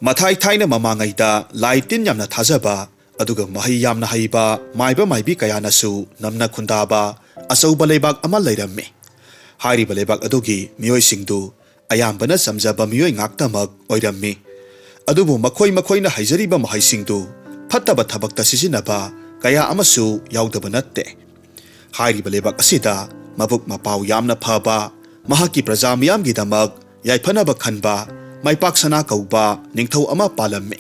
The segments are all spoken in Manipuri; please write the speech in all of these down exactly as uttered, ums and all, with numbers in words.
ꯃꯊꯥꯏ ꯊꯥꯏꯅ ꯃꯃꯥꯡꯉꯩꯗ ꯂꯥꯏ ꯇꯤꯟ ꯌꯥꯝꯅ ꯊꯥꯖꯕ, ꯑꯗꯨꯒ ꯃꯍꯩ ꯌꯥꯝꯅ ꯍꯩꯕ ꯃꯥꯏꯕ ꯃꯥꯏꯕꯤ ꯀꯌꯥꯅꯁꯨ ꯅꯝꯅ ꯈꯨꯟꯗꯥꯕ ꯑꯆꯧꯕ ꯂꯩꯕꯥꯛ ꯑꯃ ꯂꯩꯔꯝꯃꯤ꯫ ꯍꯥꯏꯔꯤꯕ ꯂꯩꯕꯥꯛ ꯑꯗꯨꯒꯤ ꯃꯤꯑꯣꯏꯁꯤꯡꯗꯨ ꯑꯌꯥꯝꯕꯅ ꯆꯝꯖꯕ ꯃꯤꯑꯣꯏ ꯉꯥꯛꯇꯃꯛ ꯑꯣꯏꯔꯝꯃꯤ꯫ ꯑꯗꯨꯕꯨ ꯃꯈꯣꯏ ꯃꯈꯣꯏꯅ ꯍꯩꯖꯔꯤꯕ ꯃꯍꯩꯁꯤꯡꯗꯨ ꯐꯠꯇꯕ ꯊꯕꯛꯇ ꯁꯤꯖꯤꯟꯅꯕ ꯀꯌꯥ ꯑꯃꯁꯨ ꯌꯥꯎꯗꯕ ꯅꯠꯇꯦ꯫ ꯍꯥꯏꯔꯤꯕ ꯂꯩꯕꯥꯛ ꯑꯁꯤꯗ ꯃꯕꯨꯛ ꯃꯄꯥꯎ ꯌꯥꯝꯅ ꯐꯕ, ꯃꯍꯥꯛꯀꯤ ꯄ꯭ꯔꯖꯥ ꯃꯤꯌꯥꯝꯒꯤꯗꯃꯛ ꯌꯥꯏꯐꯅꯕ ꯈꯟꯕ ꯃꯥꯏꯄꯥꯛꯁꯅꯥ ꯀꯧꯕ ꯅꯤꯡꯊꯧ ꯑꯃ ꯄꯥꯜꯂꯝꯃꯤ꯫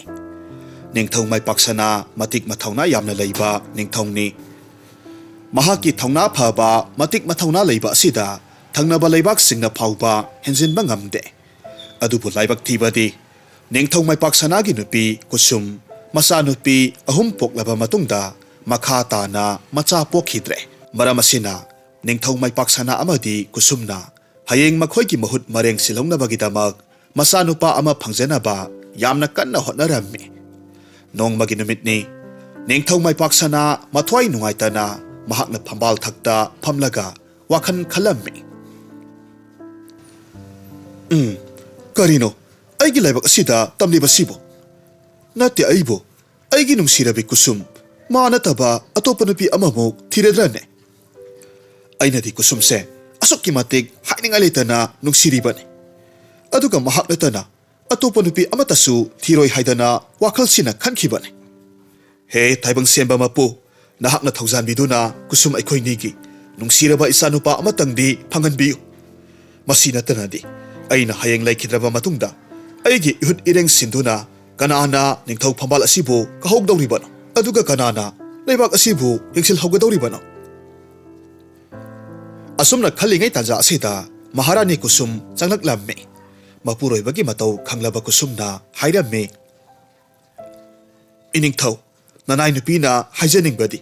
ꯅꯤꯡꯊꯧ ꯃꯥꯏꯄꯥꯛꯁꯅꯥ ꯃꯇꯤꯛ ꯃꯊꯧꯅꯥ ꯌꯥꯝꯅ ꯂꯩꯕ ꯅꯤꯡꯊꯧꯅꯤ꯫ ꯃꯍꯥꯛꯀꯤ ꯊꯧꯅꯥ ꯐꯕ, ꯃꯇꯤꯛ ꯃꯊꯧꯅꯥ ꯂꯩꯕ ꯑꯁꯤꯗ ꯊꯪꯅꯕ ꯂꯩꯕꯥꯛꯁꯤꯡꯅ ꯐꯥꯎꯕ ꯍꯦꯟꯖꯤꯟꯕ ꯉꯝꯗꯦ꯫ ꯑꯗꯨꯕꯨ ꯂꯥꯏꯕꯛ ꯊꯤꯕꯗꯤ, ꯅꯤꯡꯊꯧ ꯃꯥꯏꯄꯥꯛꯁꯅꯥꯒꯤ ꯅꯨꯄꯤ ꯀꯨꯁꯨꯝ ꯃꯆꯥꯅꯨꯄꯤ ꯑꯍꯨꯝ ꯄꯣꯛꯂꯕ ꯃꯇꯨꯡꯗ ꯃꯈꯥ ꯇꯥꯅ ꯃꯆꯥ ꯄꯣꯛꯈꯤꯗ꯭ꯔꯦ꯫ ꯃꯔꯝ ꯑꯁꯤꯅ, ꯅꯤꯡꯊꯧ ꯃꯥꯏꯄꯥꯛꯁꯅꯥ ꯑꯃꯗꯤ ꯀꯨꯁꯨꯝꯅ ꯍꯌꯦꯡ ꯃꯈꯣꯏꯒꯤ ꯃꯍꯨꯠ ꯃꯔꯦꯡ ꯁꯤꯜꯍꯧꯅꯕꯒꯤꯗꯃꯛ ꯃꯆꯥꯅꯨꯄꯥ ꯑꯃ ꯐꯪꯖꯅꯕ ꯌꯥꯝꯅ ꯀꯟꯅ ꯍꯣꯠꯅꯔꯝꯃꯤ꯫ ꯅꯣꯡꯃꯒꯤ ꯅꯨꯃꯤꯠꯅꯤ꯫ ꯅꯤꯡꯊꯧ ꯃꯥꯏꯄꯥꯛꯁꯅꯥ ꯃꯊ꯭ꯋꯥꯏ ꯅꯨꯡꯉꯥꯏꯇꯅ ꯃꯍꯥꯛꯅ ꯐꯝꯕꯥꯜ ꯊꯛꯇ ꯐꯝꯂꯒ ꯋꯥꯈꯜ ꯈꯜꯂꯝꯃꯤ꯫ "ꯎꯝ, ꯀꯔꯤꯅꯣ ꯑꯩꯒꯤ ꯂꯥꯏꯕꯛ ꯑꯁꯤꯗ ꯇꯝꯂꯤꯕꯁꯤꯕꯨ? ꯅꯠꯇꯦ ꯑꯩꯕꯨ, ꯑꯩꯒꯤ ꯅꯨꯡꯁꯤꯔꯕꯤ ꯀꯨꯁꯨꯝ, ꯃꯥ ꯅꯠꯇꯕ ꯑꯇꯣꯞꯄ ꯅꯨꯄꯤ ꯑꯃꯃꯨꯛ ꯊꯤꯔꯗ꯭ꯔꯅꯦ? ꯑꯩꯅꯗꯤ ꯀꯨꯁꯨꯝꯁꯦ ꯑꯁꯨꯛꯀꯤ ꯃꯇꯤꯛ ꯍꯥꯏꯅꯤꯡꯉꯥꯏ ꯂꯩꯇꯅ ꯅꯨꯡꯁꯤꯔꯤꯕꯅꯤ꯫ ꯑꯗꯨꯒ ꯃꯍꯥꯛ ꯅꯠꯇꯅ ꯑꯇꯣꯞꯄ ꯅꯨꯄꯤ ꯑꯃꯠꯇꯁꯨ ꯊꯤꯔꯣꯏ ꯍꯥꯏꯗꯅ ꯋꯥꯈꯜꯁꯤꯅ ꯈꯟꯈꯤꯕꯅꯤ꯫ ꯍꯦ ꯇꯥꯏꯕꯪ ꯁꯦꯝꯕ ꯃꯄꯨ, ꯅꯍꯥꯛꯅ ꯊꯧꯖꯥꯟꯕꯤꯗꯨꯅ ꯀꯨꯁꯨꯝ ꯑꯩꯈꯣꯏꯅꯤꯒꯤ ꯅꯨꯡꯁꯤꯔꯕ ꯏꯆꯥꯅꯨꯄꯥ ꯑꯃꯇꯪꯗꯤ ꯐꯪꯍꯟꯕꯤꯌꯨ꯫ ꯃꯁꯤ ꯅꯠꯇꯅꯗꯤ ꯑꯩꯅ ꯍꯌꯦꯡ ꯂꯩꯈꯤꯗ꯭ꯔꯕ ꯃꯇꯨꯡꯗ ꯑꯩꯒꯤ ꯏꯍꯨꯠ ꯏꯔꯦꯡ ꯁꯤꯟꯗꯨꯅ ꯀꯅꯥꯅ ꯅꯤꯡꯊꯧ ꯐꯝꯕꯥꯜ ꯑꯁꯤꯕꯨ ꯀꯥꯍꯧꯗꯧꯔꯤꯕꯅꯣ? ꯑꯗꯨꯒ ꯀꯅꯥꯅ ꯂꯩꯕꯥꯛ ꯑꯁꯤꯕꯨ ꯌꯦꯡꯁꯤꯜꯍꯧꯒꯗꯧꯔꯤꯕꯅꯣ?" ꯑꯁꯨꯝꯅ ꯈꯜꯂꯤꯉꯩ ꯇꯥꯟꯖꯥ ꯑꯁꯤꯗ ꯃꯍꯥꯔꯥꯅꯤ ꯀꯨꯁꯨꯝ ꯆꯪꯂꯛꯂꯝꯃꯤ꯫ ꯃꯄꯨꯔꯣꯏꯕꯒꯤ ꯃꯇꯧ ꯈꯪꯂꯕ ꯀꯨꯁꯨꯝꯅ ꯍꯥꯏꯔꯝꯃꯤ, "ꯏꯅꯤꯡꯊꯧ, ꯅꯅꯥꯏ ꯅꯨꯄꯤꯅ ꯍꯥꯏꯖꯅꯤꯡꯕꯗꯤ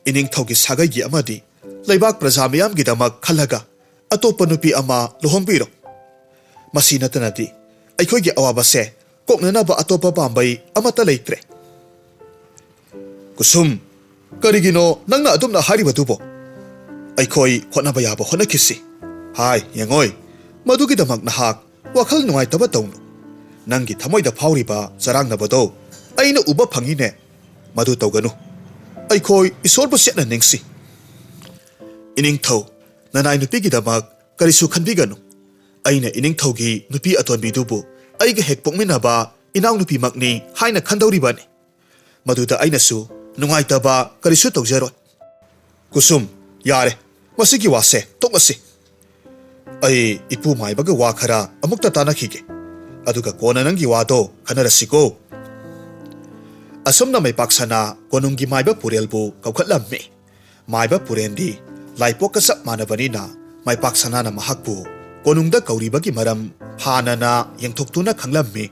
ꯏꯅꯤꯡꯊꯧꯒꯤ ꯁꯥꯒꯩꯒꯤ ꯑꯃꯗꯤ ꯂꯩꯕꯥꯛ ꯄ꯭ꯔꯖꯥ ꯃꯤꯌꯥꯝꯒꯤꯗꯃꯛ ꯈꯜꯂꯒ ꯑꯇꯣꯞꯄ ꯅꯨꯄꯤ ꯑꯃ ꯂꯨꯍꯣꯡꯕꯤꯔꯣ꯫ ꯃꯁꯤ ꯅꯠꯇꯅꯗꯤ ꯑꯩꯈꯣꯏꯒꯤ ꯑꯋꯥꯕꯁꯦ ꯀꯣꯛꯅꯅꯕ ꯑꯇꯣꯞꯄ ꯄꯥꯝꯕꯩ ꯑꯃꯠꯇ ꯂꯩꯇ꯭ꯔꯦ꯫" "ꯀꯨꯁꯨꯝ, ꯀꯔꯤꯒꯤꯅꯣ ꯅꯪꯅ ꯑꯗꯨꯝꯅ ꯍꯥꯏꯔꯤꯕꯗꯨꯕꯣ? ꯑꯩꯈꯣꯏ ꯍꯣꯠꯅꯕ ꯌꯥꯕ ꯍꯣꯠꯅꯈꯤꯁꯤ꯫ ꯍꯥꯏ, ꯌꯦꯡꯉꯣꯏ, ꯃꯗꯨꯒꯤꯗꯃꯛ ꯅꯍꯥꯛ ꯋꯥꯈꯜ ꯅꯨꯡꯉꯥꯏꯇꯕ ꯇꯧꯅꯨ꯫ ꯅꯪꯒꯤ ꯊꯃꯣꯏꯗ ꯐꯥꯎꯔꯤꯕ ꯆꯔꯥꯡꯅꯕꯗꯣ ꯑꯩꯅ ꯎꯕ ꯐꯪꯉꯤꯅꯦ꯫ ꯃꯗꯨ ꯇꯧꯒꯅꯨ꯫ ꯑꯩꯈꯣꯏ ꯏꯁꯣꯔꯕꯨ ꯆꯦꯠꯅ ꯅꯤꯡꯁꯤ꯫ ꯏꯅꯤꯡꯊꯧ, ꯅꯅꯥꯏ ꯅꯨꯄꯤꯒꯤꯗꯃꯛ ꯀꯔꯤꯁꯨ ꯈꯟꯕꯤꯒꯅꯨ꯫ ꯑꯩꯅ ꯏꯅꯤꯡꯊꯧꯒꯤ ꯅꯨꯄꯤ ꯑꯇꯣꯟꯕꯤꯗꯨꯕꯨ ꯑꯩꯒ ꯍꯦꯛ ꯄꯣꯛꯃꯤꯟꯅꯕ ꯏꯅꯥꯎꯅꯨꯄꯤꯃꯛꯅꯤ ꯍꯥꯏꯅ ꯈꯟꯗꯧꯔꯤꯕꯅꯤ꯫ ꯃꯗꯨꯗ ꯑꯩꯅꯁꯨ ꯅꯨꯡꯉꯥꯏꯇꯕ ꯀꯔꯤꯁꯨ ꯇꯧꯖꯔꯣꯏ꯫ ꯀꯨꯁꯨꯝ, ꯌꯥꯔꯦ, ꯃꯁꯤꯒꯤ ꯋꯥꯁꯦ ꯇꯣꯛꯂꯁꯤ꯫ ꯑꯩ ꯏꯄꯨ ꯃꯥꯏꯕꯒ ꯋꯥ ꯈꯔ ꯑꯃꯨꯛꯇ ꯇꯥꯟꯅꯈꯤꯒꯦ, ꯑꯗꯨꯒ ꯀꯣꯟꯅ ꯅꯪꯒꯤ ꯋꯥꯗꯣ ꯈꯟꯅꯔꯁꯤꯀꯣ꯫ ꯑꯁꯨꯝꯅ ꯃꯩꯄꯥꯛ ꯁꯅꯥ ꯀꯣꯅꯨꯡꯒꯤ ꯃꯥꯏꯕ ꯄꯨꯔꯦꯜꯕꯨ ꯀꯧꯈꯠꯂꯝꯃꯤ꯫ ꯃꯥꯏꯕ ꯄꯨꯔꯦꯟꯗꯤ ꯂꯥꯏꯄꯣꯛꯀ ꯆꯞ ꯃꯥꯟꯅꯕꯅꯤꯅ ꯃꯥꯏꯄꯥꯛ ꯁꯅꯥꯅ ꯃꯍꯥꯛꯄꯨ ꯀꯣꯅꯨꯡꯗ ꯀꯧꯔꯤꯕꯒꯤ ꯃꯔꯝ ꯍꯥꯟꯅꯅ ꯌꯦꯡꯊꯣꯛꯇꯨꯅ ꯈꯪꯂꯝꯃꯤ꯫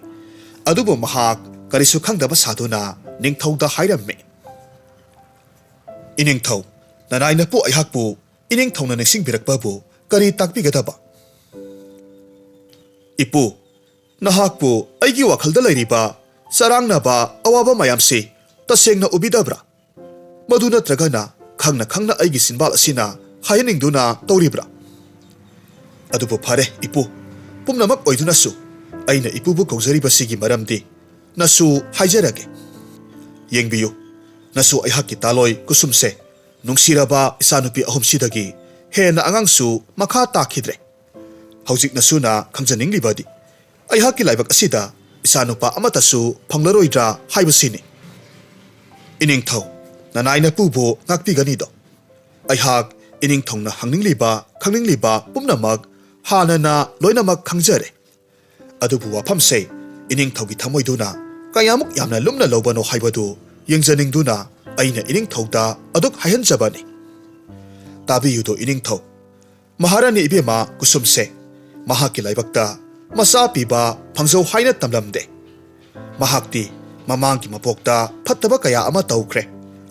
ꯑꯗꯨꯕꯨ ꯃꯍꯥꯛ ꯀꯔꯤꯁꯨ ꯈꯪꯗꯕ ꯁꯥꯗꯨꯅ ꯅꯤꯡꯊꯧꯗ ꯍꯥꯏꯔꯝꯃꯤ꯫ "ꯏꯅꯤꯡꯊꯧ, ꯅꯅꯥꯏ ꯅꯄꯨ ꯑꯩꯍꯥꯛꯄꯨ ꯏꯅꯤꯡꯊꯧꯅ ꯅꯤꯡꯁꯤꯡꯕꯤꯔꯛꯄꯕꯨ ꯀꯔꯤ ꯇꯥꯛꯄꯤꯒꯗꯕ?" "ꯏꯄꯨ, ꯅꯍꯥꯛꯄꯨ ꯑꯩꯒꯤ ꯋꯥꯈꯜꯗ ꯂꯩꯔꯤꯕ ꯆꯔꯥꯡꯅꯕ ꯑꯋꯥꯕ ꯃꯌꯥꯝꯁꯤ ꯇꯁꯦꯡꯅ ꯎꯕꯤꯗꯕ꯭ꯔꯥ? ꯃꯗꯨ ꯅꯠꯇ꯭ꯔꯒꯅ ꯈꯪꯅ ꯈꯪꯅ ꯑꯩꯒꯤ ꯆꯤꯟꯕꯥꯜ ꯑꯁꯤꯅ ꯍꯥꯏꯍꯟꯅꯤꯡꯗꯨꯅ ꯇꯧꯔꯤꯕ꯭ꯔꯥ? ꯑꯗꯨꯕꯨ ꯐꯔꯦ, ꯏꯄꯨ, ꯄꯨꯝꯅꯃꯛ ꯑꯣꯏꯗꯨꯅꯁꯨ ꯑꯩꯅ ꯏꯄꯨꯕꯨ ꯀꯧꯖꯔꯤꯕꯁꯤꯒꯤ ꯃꯔꯝꯗꯤ ꯅꯁꯨ ꯍꯥꯏꯖꯔꯒꯦ꯫ ꯌꯦꯡꯕꯤꯌꯨ, ꯅꯁꯨ ꯑꯩꯍꯥꯛꯀꯤ ꯇꯥꯂꯣꯏ ꯀꯨꯁꯨꯝꯁꯦ ꯅꯨꯡꯁꯤꯔꯕ ꯏꯆꯥꯅꯨꯄꯤ ꯑꯍꯨꯝꯁꯤꯗꯒꯤ ꯍꯦꯟꯅ ꯑꯉꯥꯡꯁꯨ ꯃꯈꯥ ꯇꯥꯈꯤꯗ꯭ꯔꯦ꯫ ꯍꯧꯖꯤꯛ ꯅꯁꯨꯅ ꯈꯪꯖꯅꯤꯡꯂꯤꯕꯗꯤ ꯑꯩꯍꯥꯛꯀꯤ ꯂꯥꯏꯕꯛ ꯑꯁꯤꯗ ꯏꯆꯥꯅꯨꯄꯥ ꯑꯃꯠꯇꯁꯨ ꯐꯪꯂꯔꯣꯏꯗ꯭ꯔꯥ ꯍꯥꯏꯕꯁꯤꯅꯤ꯫ ꯏꯅꯤꯡꯊꯧ, ꯅꯅꯥꯏ ꯅꯄꯨꯕꯨ ꯉꯥꯛꯄꯤꯒꯅꯤꯗꯣ? ꯑꯩꯍꯥꯛ ꯏꯅꯤꯡꯊꯧꯅ ꯍꯪꯅꯤꯡꯂꯤꯕ, ꯈꯪꯅꯤꯡꯂꯤꯕ ꯄꯨꯝꯅꯃꯛ ꯍꯥꯟꯅꯅ ꯂꯣꯏꯅꯃꯛ ꯈꯪꯖꯔꯦ꯫ ꯑꯗꯨꯕꯨ ꯋꯥꯐꯝꯁꯦ ꯏꯅꯤꯡꯊꯧꯒꯤ ꯊꯃꯣꯏꯗꯨꯅ ꯀꯌꯥꯃꯨꯛ ꯌꯥꯝꯅ ꯂꯨꯝꯅ ꯂꯧꯕꯅꯣ ꯍꯥꯏꯕꯗꯨ ꯌꯦꯡꯖꯅꯤꯡꯗꯨꯅ ꯑꯩꯅ ꯏꯅꯤꯡꯊꯧꯗ ꯑꯗꯨꯛ ꯍꯥꯏꯍꯟꯖꯕꯅꯤ꯫ ꯇꯥꯕꯤꯌꯨꯗꯣ ꯏꯅꯤꯡꯊꯧ, ꯃꯍꯥꯔꯥꯅꯤ ꯏꯕꯦꯝꯃ ꯀꯨꯁꯨꯝꯁꯦ ꯃꯍꯥꯛꯀꯤ ꯂꯥꯏꯕꯛꯇ ꯃꯆꯥ ꯄꯤꯕ ꯐꯪꯖꯧ ꯍꯥꯏꯅ ꯇꯝꯂꯝꯗꯦ꯫ ꯃꯍꯥꯛꯇꯤ ꯃꯃꯥꯡꯒꯤ ꯃꯄꯣꯛꯇ ꯐꯠꯇꯕ ꯀꯌꯥ ꯑꯃ ꯇꯧꯈ꯭ꯔꯦ꯫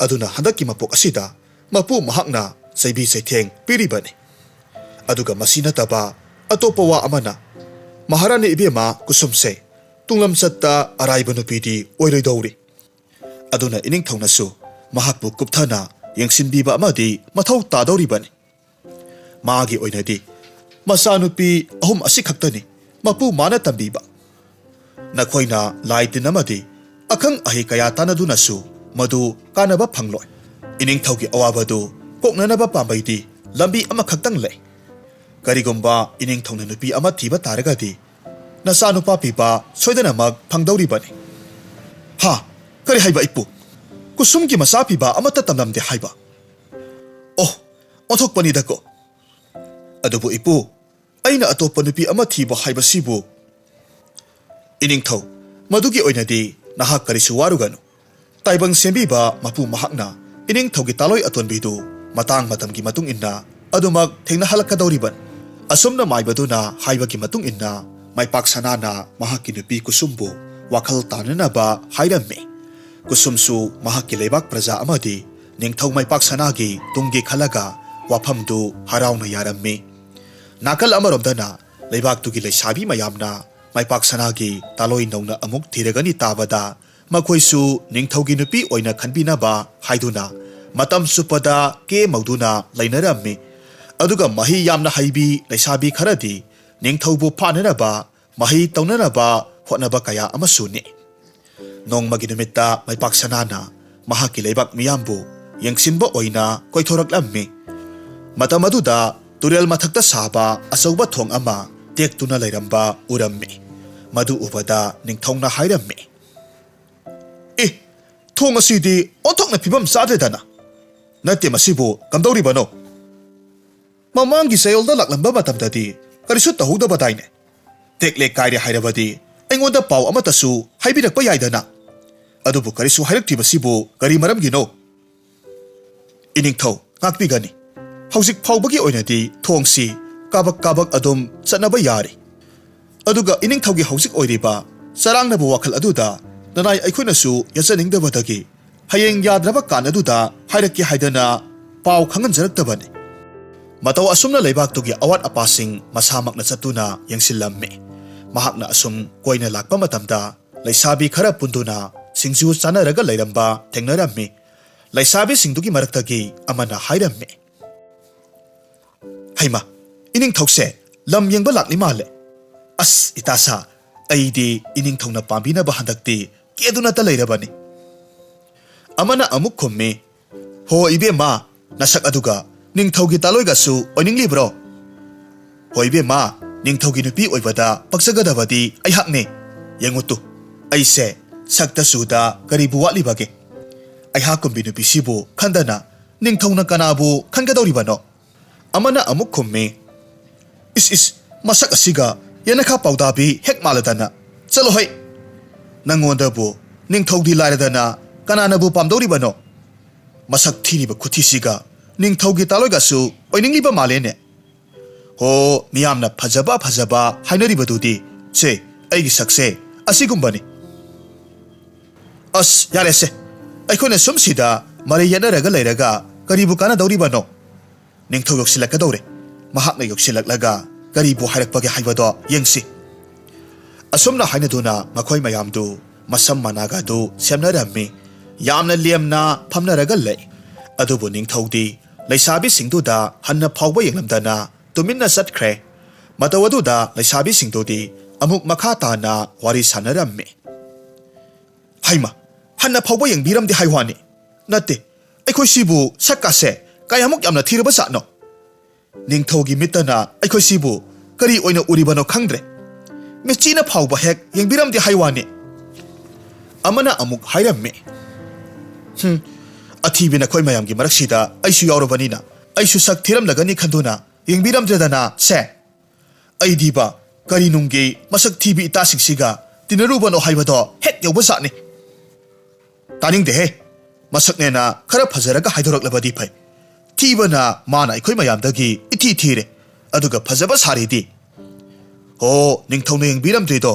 ꯑꯗꯨꯅ ꯍꯟꯗꯛꯀꯤ ꯃꯄꯣꯛ ꯑꯁꯤꯗ ꯃꯄꯨ ꯃꯍꯥꯛꯅ ꯆꯩꯕꯤ ꯆꯩꯊꯦꯡ ꯄꯤꯔꯤꯕꯅꯤ꯫ ꯑꯗꯨꯒ ꯃꯁꯤ ꯅꯠꯇꯕ ꯑꯇꯣꯞꯄ ꯋꯥ ꯑꯃꯅ, ꯃꯍꯥꯔꯥꯅꯤ ꯏꯕꯦꯝꯃ ꯀꯨꯁꯨꯝꯁꯦ ꯇꯨꯡꯂꯝꯆꯠꯇ ꯑꯔꯥꯏꯕ ꯅꯨꯄꯤꯗꯤ ꯑꯣꯏꯔꯣꯏꯗꯧꯔꯤ꯫ ꯑꯗꯨꯅ ꯏꯅꯤꯡꯊꯧꯅꯁꯨ ꯃꯍꯥꯛꯄꯨ ꯀꯨꯞꯊꯅ ꯌꯦꯡꯁꯤꯟꯕꯤꯕ ꯑꯃꯗꯤ ꯃꯊꯧ ꯇꯥꯗꯧꯔꯤꯕꯅꯤ꯫ ꯃꯥꯒꯤ ꯑꯣꯏꯅꯗꯤ ꯃꯆꯥꯅꯨꯄꯤ ꯑꯍꯨꯝ ꯑꯁꯤꯈꯛꯇꯅꯤ ꯃꯄꯨ ꯃꯥꯅ ꯇꯝꯕꯤꯕ꯫ ꯅꯈꯣꯏꯅ ꯂꯥꯏ ꯇꯤꯟ ꯑꯃꯗꯤ ꯑꯈꯪ ꯑꯍꯩ ꯀꯌꯥ ꯇꯥꯟꯅꯗꯨꯅꯁꯨ ꯃꯗꯨ ꯀꯥꯟꯅꯕ ꯐꯪꯂꯣꯏ꯫ ꯏꯅꯤꯡꯊꯧꯒꯤ ꯑꯋꯥꯕꯗꯨ ꯀꯣꯛꯅꯅꯕ ꯄꯥꯝꯕꯩꯗꯤ ꯂꯝꯕꯤ ꯑꯃꯈꯛꯇꯪ ꯂꯩ꯫ ꯀꯔꯤꯒꯨꯝꯕ ꯏꯅꯤꯡꯊꯧꯅ ꯅꯨꯄꯤ ꯑꯃ ꯊꯤꯕ ꯇꯥꯔꯒꯗꯤ ꯅꯆꯥꯅꯨꯄꯥ ꯄꯤꯕ ꯁꯣꯏꯗꯅꯃꯛ ꯐꯪꯗꯧꯔꯤꯕꯅꯤ꯫ ꯍꯥ? ꯀꯔꯤ ꯍꯥꯏꯕ ꯏꯄꯨ? ꯀꯨꯁꯨꯝꯒꯤ ꯃꯆꯥ ꯄꯤꯕ ꯑꯃꯠꯇ ꯇꯝꯂꯝꯗꯦ ꯍꯥꯏꯕ? ꯑꯣ, ꯑꯣꯟꯊꯣꯛꯄꯅꯤꯗꯀꯣ꯫ ꯑꯗꯨꯕꯨ ꯏꯄꯨ, ꯑꯩꯅ ꯑꯇꯣꯞꯄ ꯅꯨꯄꯤ ꯑꯃ ꯊꯤꯕ ꯍꯥꯏꯕꯁꯤꯕꯨ? ꯏꯅꯤꯡꯊꯧ, ꯃꯗꯨꯒꯤ ꯑꯣꯏꯅꯗꯤ ꯅꯍꯥꯛ ꯀꯔꯤꯁꯨ ꯋꯥꯔꯨꯒꯅꯨ꯫ ꯇꯥꯏꯕꯪ ꯁꯦꯝꯕꯤꯕ ꯃꯄꯨ ꯃꯍꯥꯛꯅ ꯏꯅꯤꯡꯊꯧꯒꯤ ꯇꯥꯂꯣꯏ ꯑꯇꯣꯟꯕꯤꯗꯨ ꯃꯇꯥꯡ ꯃꯇꯝꯒꯤ ꯃꯇꯨꯡ ꯏꯟꯅ ꯑꯗꯨꯃꯛ ꯊꯦꯡꯅꯍꯜꯂꯛꯀꯗꯧꯔꯤꯕꯅꯤ꯫ ꯑꯁꯨꯝꯅ ꯃꯥꯏꯕꯗꯨꯅ ꯍꯥꯏꯕꯒꯤ ꯃꯇꯨꯡ ꯏꯟꯅ ꯃꯥꯏꯄꯥꯛ ꯁꯅꯥꯅ ꯃꯍꯥꯛꯀꯤ ꯅꯨꯄꯤ ꯀꯨꯁꯨꯝꯕꯨ ꯋꯥꯈꯜ ꯇꯥꯅꯅꯕ ꯍꯥꯏꯔꯝꯃꯤ꯫ ꯀꯨꯁꯨꯝꯁꯨ ꯃꯍꯥꯛꯀꯤ ꯂꯩꯕꯥꯛ ꯄ꯭ꯔꯖꯥ ꯑꯃꯗꯤ ꯅꯤꯡꯊꯧ ꯃꯥꯏꯄꯥꯛ ꯁꯅꯥꯒꯤ ꯇꯨꯡꯒꯤ ꯈꯜꯂꯒ ꯋꯥꯐꯝꯗꯨ ꯍꯔꯥꯎꯅ ꯌꯥꯔꯝꯃꯤ꯫ ꯅꯥꯀꯜ ꯑꯃꯔꯣꯝꯗꯅ ꯂꯩꯕꯥꯛꯇꯨꯒꯤ ꯂꯩꯁꯥꯕꯤ ꯃꯌꯥꯝꯅ ꯃꯥꯏꯄꯥꯛ ꯁꯅꯥꯒꯤ ꯇꯥꯂꯣꯏ ꯅꯧꯅ ꯑꯃꯨꯛ ꯊꯤꯔꯒꯅꯤ ꯇꯥꯕꯗ ꯃꯈꯣꯏꯁꯨ ꯅꯤꯡꯊꯧꯒꯤ ꯅꯨꯄꯤ ꯑꯣꯏꯅ ꯈꯟꯕꯤꯅꯕ ꯍꯥꯏꯗꯨꯅ ꯃꯇꯝ ꯆꯨꯞꯄꯗ ꯀꯦ ꯃꯧꯗꯨꯅ ꯂꯩꯅꯔꯝꯃꯤ꯫ ꯑꯗꯨꯒ ꯃꯍꯩ ꯌꯥꯝꯅ ꯍꯩꯕꯤ ꯂꯩꯁꯥꯕꯤ ꯈꯔꯗꯤ ꯅꯤꯡꯊꯧꯕꯨ ꯐꯥꯅꯅꯕ ꯃꯍꯩ ꯇꯧꯅꯅꯕ ꯍꯣꯠꯅꯕ ꯀꯌꯥ ꯑꯃꯁꯨ ꯅꯦꯛꯏ꯫ ꯅꯣꯡꯃꯒꯤ ꯅꯨꯃꯤꯠꯇ ꯃꯥꯏꯄꯥꯛ ꯁꯅꯥꯅ ꯃꯍꯥꯛꯀꯤ ꯂꯩꯕꯥꯛ ꯃꯤꯌꯥꯝꯕꯨ ꯌꯦꯡꯁꯤꯟꯕ ꯑꯣꯏꯅ ꯀꯣꯏꯊꯣꯔꯛꯂꯝꯃꯤ꯫ ꯃꯇꯝ ꯑꯗꯨꯗ ꯇꯨꯔꯦꯜ ꯃꯊꯛꯇ ꯁꯥꯕ ꯑꯆꯧꯕ ꯊꯣꯡ ꯑꯃ ꯇꯦꯛꯇꯨꯅ ꯂꯩꯔꯝꯕ ꯎꯔꯝꯃꯤ꯫ ꯃꯗꯨ ꯎꯕꯗ ꯅꯤꯡꯊꯧꯅ ꯍꯥꯏꯔꯝꯃꯤ, "ꯑꯦ, ꯊꯣꯡ ꯑꯁꯤꯗꯤ ꯑꯣꯟꯊꯣꯛꯅ ꯐꯤꯕꯝ ꯆꯥꯗ꯭ꯔꯦꯗꯅ꯫ ꯅꯠꯇꯦ, ꯃꯁꯤꯕꯨ ꯀꯝꯗꯧꯔꯤꯕꯅꯣ? ꯃꯃꯥꯡꯒꯤ ꯆꯌꯣꯜꯗ ꯂꯥꯛꯂꯝꯕ ꯃꯇꯝꯗꯗꯤ ꯀꯔꯤꯁꯨ ꯇꯧꯍꯧꯗꯕꯗꯥꯏꯅꯦ? ꯇꯦꯛꯂꯦ ꯀꯥꯏꯔꯦ ꯍꯥꯏꯔꯕꯗꯤ ꯑꯩꯉꯣꯟꯗ ꯄꯥꯎ ꯑꯃꯠꯇꯁꯨ ꯍꯥꯏꯕꯤꯔꯛꯄ ꯌꯥꯏꯗꯅ꯫ ꯑꯗꯨꯕꯨ ꯀꯔꯤꯁꯨ ꯍꯥꯏꯔꯛꯇ꯭ꯔꯤꯕꯁꯤꯕꯨ ꯀꯔꯤ ꯃꯔꯝꯒꯤꯅꯣ?" "ꯏꯅꯤꯡꯊꯧ, ꯉꯥꯛꯄꯤꯒꯅꯤ꯫ ꯍꯧꯖꯤꯛ ꯐꯥꯎꯕꯒꯤ ꯑꯣꯏꯅꯗꯤ ꯊꯣꯡꯁꯤ ꯀꯥꯕꯛ ꯀꯥꯕꯛ ꯑꯗꯨꯝ ꯆꯠꯅꯕ ꯌꯥꯔꯤ꯫ ꯑꯗꯨꯒ ꯏꯅꯤꯡꯊꯧꯒꯤ ꯍꯧꯖꯤꯛ ꯑꯣꯏꯔꯤꯕ ꯆꯔꯥꯡꯅꯕ ꯋꯥꯈꯜ ꯑꯗꯨꯗ ꯅꯅꯥꯏ ꯑꯩꯈꯣꯏꯅꯁꯨ ꯌꯥꯆꯅꯤꯡꯗꯕꯗꯒꯤ ꯍꯌꯦꯡ ꯌꯥꯗ꯭ꯔꯕ ꯀꯥꯟ ꯑꯗꯨꯗ ꯍꯥꯏꯔꯛꯀꯦ ꯍꯥꯏꯗꯅ ꯄꯥꯎ ꯈꯪꯍꯟꯖꯔꯛꯇꯕꯅꯤ꯫" ꯃꯇꯧ ꯑꯁꯨꯝꯅ ꯂꯩꯕꯥꯛꯇꯨꯒꯤ ꯑꯋꯥꯠ ꯑꯄꯥꯁꯤꯡ ꯃꯁꯥꯃꯛꯅ ꯆꯠꯇꯨꯅ ꯌꯦꯡꯁꯤꯜꯂꯝꯃꯤ꯫ ꯃꯍꯥꯛꯅ ꯑꯁꯨꯝ ꯀꯣꯏꯅ ꯂꯥꯛꯄ ꯃꯇꯝꯗ ꯂꯩꯁꯥꯕꯤ ꯈꯔ ꯄꯨꯟꯗꯨꯅ ꯁꯤꯡꯖꯨ ꯆꯥꯅꯔꯒ ꯂꯩꯔꯝꯕ ꯊꯦꯡꯅꯔꯝꯃꯤ꯫ ꯂꯩꯁꯥꯕꯤꯁꯤꯡꯗꯨꯒꯤ ꯃꯔꯛꯇꯒꯤ ꯑꯃꯅ ꯍꯥꯏꯔꯝꯃꯤ, "ꯍꯩꯃ, ꯏꯅꯤꯡꯊꯧꯁꯦ ꯂꯝ ꯌꯦꯡꯕ ꯂꯥꯛꯂꯤ ꯃꯥꯜꯂꯦ꯫ ꯑꯁ, ꯏꯇꯥꯁꯥ, ꯑꯩꯗꯤ ꯏꯅꯤꯡꯊꯧꯅ ꯄꯥꯝꯕꯤꯅꯕ ꯍꯟꯗꯛꯇꯤ ꯀꯦꯗꯨꯅꯇ ꯂꯩꯔꯕꯅꯤ꯫ ꯑꯃꯅ ꯑꯃꯨꯛ ꯈꯨꯝꯃꯤ, "ꯍꯣ ꯏꯕꯦꯝꯃ, ꯅꯁꯛ ꯑꯗꯨꯒ ꯅꯤꯡꯊꯧꯒꯤ ꯇꯥꯂꯣꯏꯒꯁꯨ ꯑꯣꯏꯅꯤꯡꯂꯤꯕ꯭ꯔꯣ? ꯍꯣ ꯏꯕꯦꯝꯃ, ꯅꯤꯡꯊꯧꯒꯤ ꯅꯨꯄꯤ ꯑꯣꯏꯕꯗ ꯄꯛꯆꯒꯗꯕꯗꯤ ꯑꯩꯍꯥꯛꯅꯤ꯫ ꯌꯦꯡꯉꯨ ꯇꯨ, ꯑꯩꯁꯦ ꯁꯛꯇ ꯆꯨꯗ ꯀꯔꯤꯕꯨ ꯋꯥꯠꯂꯤꯕꯒꯦ? ꯑꯩꯍꯥꯛꯀꯨꯝꯕꯤ ꯅꯨꯄꯤꯁꯤꯕꯨ ꯈꯟꯗꯅ ꯅꯤꯡꯊꯧꯅ ꯀꯅꯥꯕꯨ ꯈꯟꯒꯗꯧꯔꯤꯕꯅꯣ?" ꯑꯃꯅ ꯑꯃꯨꯛ ꯈꯨꯝꯃꯤ, "ꯏꯁ ꯏꯁ, ꯃꯁꯛ ꯑꯁꯤꯒ ꯌꯦꯅꯈꯥ ꯄꯥꯎꯗꯥꯕꯤ ꯍꯦꯛ ꯃꯥꯜꯂꯗꯅ꯫ ꯆꯠꯂꯣ ꯍꯩ! ꯅꯪꯉꯣꯟꯗꯕꯨ ꯅꯤꯡꯊꯧꯗꯤ ꯂꯥꯏꯔꯗꯅ ꯀꯅꯥꯅꯕꯨ ꯄꯥꯝꯗꯧꯔꯤꯕꯅꯣ? ꯃꯁꯛ ꯊꯤꯔꯤꯕ ꯈꯨꯊꯤꯁꯤꯒ ꯅꯤꯡꯊꯧꯒꯤ ꯇꯥꯂꯣꯏꯒꯁꯨ ꯑꯣꯏꯅꯤꯡꯂꯤꯕ ꯃꯥꯜꯂꯦꯅꯦ꯫ ꯍꯣ, ꯃꯤꯌꯥꯝꯅ ꯐꯖꯕ ꯐꯖꯕ ꯍꯥꯏꯅꯔꯤꯕꯗꯨꯗꯤ꯫ ꯁꯦ, ꯑꯩꯒꯤ ꯁꯛꯁꯦ ꯑꯁꯤꯒꯨꯝꯕꯅꯤ꯫ ꯑꯁ, ꯌꯥꯔꯦꯁꯦ꯫ ꯑꯩꯈꯣꯏꯅ ꯁꯨꯝ ꯁꯤꯗ ꯃꯔꯩ ꯌꯦꯠꯅꯔꯒ ꯂꯩꯔꯒ ꯀꯔꯤꯕꯨ ꯀꯥꯟꯅꯗꯧꯔꯤꯕꯅꯣ? ꯅꯤꯡꯊꯧ ꯌꯧꯁꯤꯜꯂꯛꯀꯗꯧꯔꯦ꯫ ꯃꯍꯥꯛꯅ ꯌꯧꯁꯤꯜꯂꯛꯂꯒ ꯀꯔꯤꯕꯨ ꯍꯥꯏꯔꯛꯄꯒꯦ ꯍꯥꯏꯕꯗꯣ ꯌꯦꯡꯁꯤ꯫" ꯑꯁꯨꯝꯅ ꯍꯥꯏꯅꯗꯨꯅ ꯃꯈꯣꯏ ꯃꯌꯥꯝꯗꯨ ꯃꯁꯝ ꯃꯅꯥꯒꯗꯨ ꯁꯦꯝꯅꯔꯝꯃꯤ꯫ ꯌꯥꯝꯅ ꯂꯦꯝꯅ ꯐꯝꯅꯔꯒ ꯂꯩ꯫ ꯑꯗꯨꯕꯨ ꯅꯤꯡꯊꯧꯗꯤ ꯂꯩꯁꯥꯕꯤꯁꯤꯡꯗꯨꯗ ꯍꯟꯅ ꯐꯥꯎꯕ ꯌꯦꯡꯂꯝꯗꯅ ꯇꯨꯃꯤꯟꯅ ꯆꯠꯈ꯭ꯔꯦ꯫ ꯃꯇꯧ ꯑꯗꯨꯗ ꯂꯩꯁꯥꯕꯤꯁꯤꯡꯗꯨꯗꯤ ꯑꯃꯨꯛ ꯃꯈꯥ ꯇꯥꯅ ꯋꯥꯔꯤ ꯁꯥꯟꯅꯔꯝꯃꯤ꯫ "ꯍꯩꯃ, ꯍꯟꯅ ꯐꯥꯎꯕ ꯌꯦꯡꯕꯤꯔꯝꯗꯦ ꯍꯥꯏ ꯋꯥꯅꯤ꯫ ꯅꯠꯇꯦ, ꯑꯩꯈꯣꯏꯁꯤꯕꯨ ꯁꯛꯀꯥꯁꯦ ꯀꯌꯥꯃꯨꯛ ꯌꯥꯝꯅ ꯊꯤꯔꯕ ꯖꯥꯠꯅꯣ? ꯅꯤꯡꯊꯧꯒꯤ ꯃꯤꯠꯇꯅ ꯑꯩꯈꯣꯏꯁꯤꯕꯨ ꯀꯔꯤ ꯑꯣꯏꯅ ꯎꯔꯤꯕꯅꯣ ꯈꯪꯗ꯭ꯔꯦ꯫ ꯃꯤꯠꯆꯤꯅ ꯐꯥꯎꯕ ꯍꯦꯛ ꯌꯦꯡꯕꯤꯔꯝꯗꯦ ꯍꯥꯏ ꯋꯥꯅꯤ꯫" ꯑꯃꯅ ꯑꯃꯨꯛ ꯍꯥꯏꯔꯝꯃꯤ, "ꯍꯨꯝ, ꯑꯊꯤꯕꯤ ꯅꯈꯣꯏ ꯃꯌꯥꯝꯒꯤ ꯃꯔꯛꯁꯤꯗ ꯑꯩꯁꯨ ꯌꯥꯎꯔꯕꯅꯤꯅ ꯑꯩꯁꯨ ꯁꯛ ꯊꯤꯔꯝꯂꯒꯅꯤ ꯈꯟꯗꯨꯅ ꯌꯦꯡꯕꯤꯔꯝꯗ꯭ꯔꯦꯗꯅ ꯁꯦ꯫ ꯑꯩꯗꯤꯕ ꯀꯔꯤ ꯅꯨꯡꯒꯤ ꯃꯁꯛ ꯊꯤꯕꯤ ꯏꯇꯥꯁꯤꯡꯁꯤꯒ ꯇꯤꯟꯅꯔꯨꯕꯅꯣ ꯍꯥꯏꯕꯗꯣ ꯍꯦꯛ ꯌꯧꯕ ꯖꯥꯠꯅꯤ꯫" "ꯇꯥꯅꯤꯡꯗꯦꯍꯦ꯫ ꯃꯁꯛꯅꯦꯅ ꯈꯔ ꯐꯖꯔꯒ ꯍꯥꯏꯗꯣꯔꯛꯂꯕꯗꯤ ꯐꯩ꯫ ꯊꯤꯕꯅ ꯃꯥꯅ ꯑꯩꯈꯣꯏ ꯃꯌꯥꯝꯗꯒꯤ ꯏꯊꯤ ꯊꯤꯔꯦ꯫ ꯑꯗꯨꯒ ꯐꯖꯕ ꯁꯥꯔꯤꯗꯤ꯫ ꯍꯣ, ꯅꯤꯡꯊꯧꯅ ꯌꯦꯡꯕꯤꯔꯝꯗ꯭ꯔꯤꯗꯣ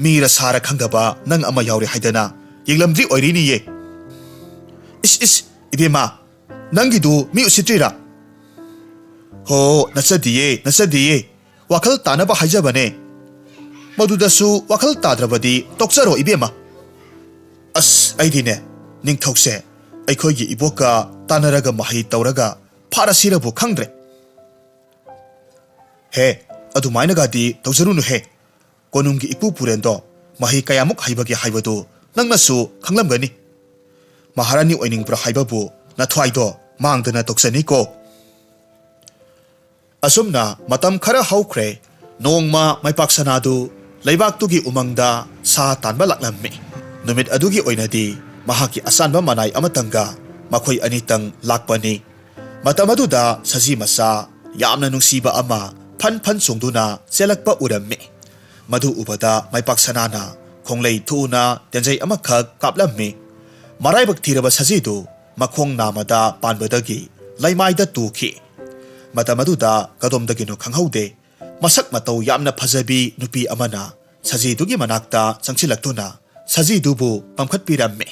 ꯃꯤꯔ ꯁꯥꯔ ꯈꯪꯗꯕ ꯅꯪ ꯑꯃ ꯌꯥꯎꯔꯦ ꯍꯥꯏꯗꯅ ꯌꯦꯡꯂꯝꯗ꯭ꯔꯤ ꯑꯣꯏꯔꯤꯅꯤꯌꯦ꯫ ꯏꯁ ꯏꯁ, ꯏꯕꯦꯝꯃ, ꯅꯪꯒꯤꯗꯨ ꯃꯤ ꯎꯁꯤꯠꯇ꯭ꯔꯤꯔꯥ? ꯍꯣ, ꯅꯠꯆꯗꯤꯌꯦ, ꯅꯠꯆꯗꯤꯌꯦ꯫ ꯋꯥꯈꯜ ꯇꯥꯅꯕ ꯍꯥꯏꯖꯕꯅꯦ꯫ ꯃꯗꯨꯗꯁꯨ ꯋꯥꯈꯜ ꯇꯥꯗ꯭ꯔꯕꯗꯤ ꯇꯣꯛꯆꯔꯣ ꯏꯕꯦꯝꯃ꯫ ꯑꯁ, ꯑꯩꯗꯤꯅꯦ, ꯅꯤꯡꯊꯧꯁꯦ ꯑꯩꯈꯣꯏꯒꯤ ꯏꯕꯣꯛꯀ ꯇꯥꯟꯅꯔꯒ ꯃꯍꯩ ꯇꯧꯔꯒ ꯐꯥꯔꯁꯤꯔꯕꯨ ꯈꯪꯗ꯭ꯔꯦ꯫" "ꯍꯦ, ꯑꯗꯨꯃꯥꯏꯅꯒꯗꯤ ꯇꯧꯖꯔꯨꯅꯨꯍꯦ꯫ ꯀꯣꯅꯨꯡꯒꯤ ꯏꯄꯨ ꯄꯨꯔꯦꯟꯗꯣ ꯃꯍꯩ ꯀꯌꯥꯃꯨꯛ ꯍꯩꯕꯒꯦ ꯍꯥꯏꯕꯗꯨ ꯅꯪꯅꯁꯨ ꯈꯪꯂꯝꯒꯅꯤ꯫ ꯃꯍꯥꯔꯥꯅꯤ ꯑꯣꯏꯅꯤꯡꯕ꯭ꯔꯥ ꯍꯥꯏꯕꯕꯨ ꯅꯊ꯭ꯋꯥꯏꯗꯣ ꯃꯥꯡꯗꯅ ꯇꯧꯖꯅꯤꯀꯣ꯫ ꯑꯁꯨꯝꯅ ꯃꯇꯝ ꯈꯔ ꯍꯧꯈ꯭ꯔꯦ꯫ ꯅꯣꯡꯃ ꯃꯩꯄꯥꯛ ꯁꯅꯥꯗꯨ ꯂꯩꯕꯥꯛꯇꯨꯒꯤ ꯎꯃꯪꯗ ꯁꯥ ꯇꯥꯟꯕ ꯂꯥꯛꯂꯝꯃꯤ꯫ ꯅꯨꯃꯤꯠ ꯑꯗꯨꯒꯤ ꯑꯣꯏꯅꯗꯤ ꯃꯍꯥꯛꯀꯤ ꯑꯆꯥꯟꯕ ꯃꯅꯥꯏ ꯑꯃꯇꯪꯒ ꯃꯈꯣꯏ ꯑꯅꯤꯇꯪ ꯂꯥꯛꯄꯅꯤ꯫ ꯃꯇꯝ ꯑꯗꯨꯗ ꯁꯖꯤ ꯃꯆꯥ ꯌꯥꯝꯅ ꯅꯨꯡꯁꯤꯕ ꯑꯃ ꯐꯟ ꯐꯟ ꯆꯣꯡꯗꯨꯅ ꯆꯦꯜꯂꯛꯄ ꯎꯔꯝꯃꯤ꯫ ꯃꯗꯨ ꯎꯕꯗ ꯃꯩꯄꯥꯛ ꯁꯅꯥꯅ ꯈꯣꯡꯂꯩ ꯊꯨꯅ ꯇꯦꯟꯖꯩ ꯑꯃꯈꯛ ꯀꯥꯞꯂꯝꯃꯤ꯫ ꯃꯔꯥꯏꯕꯛ ꯊꯤꯔꯕ ꯁꯖꯤꯗꯨ ꯃꯈꯣꯡ ꯅꯥꯝꯃꯗ ꯄꯥꯟꯕꯗꯒꯤ ꯂꯩꯃꯥꯏꯗ ꯇꯨꯈꯤ꯫ ꯃꯇꯝ ꯑꯗꯨꯗ ꯀꯗꯣꯝꯗꯒꯤꯅꯣ ꯈꯪꯍꯧꯗꯦ, ꯃꯁꯛ ꯃꯇꯧ ꯌꯥꯝꯅ ꯐꯖꯕꯤ ꯅꯨꯄꯤ ꯑꯃꯅ ꯁꯖꯤꯗꯨꯒꯤ ꯃꯅꯥꯛꯇ ꯆꯪꯁꯤꯜꯂꯛꯇꯨꯅ ꯁꯖꯤꯗꯨꯕꯨ ꯄꯝꯈꯠꯄꯤꯔꯝꯃꯤ꯫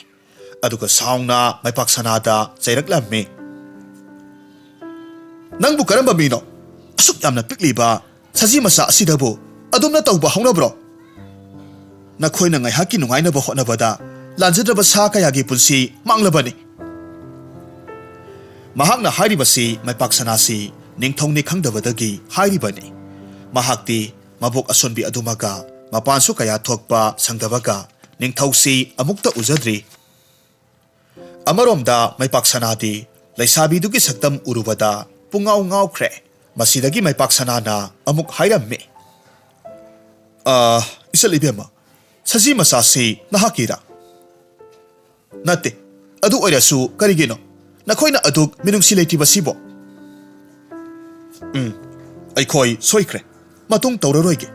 ꯑꯗꯨꯒ ꯁꯥꯎꯅ ꯃꯩꯄꯥꯛ ꯁꯅꯥꯗ ꯆꯩꯔꯛꯂꯝꯃꯤ꯫ "ꯅꯪꯕꯨ ꯀꯔꯝꯕ ꯃꯤꯅꯣ? ꯑꯁꯨꯛ ꯌꯥꯝꯅ ꯄꯤꯛꯂꯤꯕ ꯁꯖꯤ ꯃꯆꯥ ꯑꯁꯤꯗꯕꯨ ꯑꯗꯨꯝꯅ ꯇꯧꯕ ꯍꯧꯅꯕ꯭ꯔꯣ? ꯅꯈꯣꯏꯅ ꯉꯥꯏꯍꯥꯛꯀꯤ ꯅꯨꯡꯉꯥꯏꯅꯕ ꯍꯣꯠꯅꯕꯗ ꯂꯥꯟꯖꯗ꯭ꯔꯕ ꯁꯥ ꯀꯌꯥꯒꯤ ꯄꯨꯟꯁꯤ ꯃꯥꯡꯂꯕꯅꯤ꯫" ꯃꯍꯥꯛꯅ ꯍꯥꯏꯔꯤꯕꯁꯤ ꯃꯩꯄꯥꯛ ꯁꯅꯥꯁꯤ ꯅꯤꯡꯊꯧꯅꯤ ꯈꯪꯗꯕꯗꯒꯤ ꯍꯥꯏꯔꯤꯕꯅꯤ꯫ ꯃꯍꯥꯛꯇꯤ ꯃꯕꯣꯛ ꯑꯁꯣꯟꯕꯤ ꯑꯗꯨꯃꯒ ꯃꯄꯥꯟꯁꯨ ꯀꯌꯥ ꯊꯣꯛꯄ ꯁꯪꯗꯕꯒ ꯅꯤꯡꯊꯧꯁꯤ ꯑꯃꯨꯛꯇ ꯎꯖꯗ꯭ꯔꯤ꯫ ꯑꯃꯔꯣꯝꯗ ꯃꯩꯄꯥꯛ ꯁꯅꯥꯗꯤ ꯂꯩꯁꯥꯕꯤꯗꯨꯒꯤ ꯁꯛꯇꯝ ꯎꯔꯨꯕꯗ ꯄꯨꯡꯉꯥꯎ ꯉꯥꯎꯈ꯭ꯔꯦ꯫ ꯃꯁꯤꯗꯒꯤ ꯃꯩꯄꯥꯛ ꯁꯅꯥꯅ ꯑꯃꯨꯛ ꯍꯥꯏꯔꯝꯃꯤ, "ꯑ, ꯏꯆꯜ ꯏꯕꯦꯝꯃ, ꯁꯖꯤ ꯃꯆꯥꯁꯤ ꯅꯍꯥꯛꯀꯤꯔꯥ?" "ꯅꯠꯇꯦ꯫ ꯑꯗꯨ ꯑꯣꯏꯔꯁꯨ ꯀꯔꯤꯒꯤꯅꯣ ꯅꯈꯣꯏꯅ ꯑꯗꯨꯛ ꯃꯤꯅꯨꯡꯁꯤ ꯂꯩꯇ꯭ꯔꯤꯕꯁꯤꯕꯣ?" "ꯎꯝ, ꯑꯩꯈꯣꯏ ꯁꯣꯏꯈ꯭ꯔꯦ꯫ ꯃꯇꯨꯡ ꯇꯧꯔꯔꯣꯏꯒꯦ꯫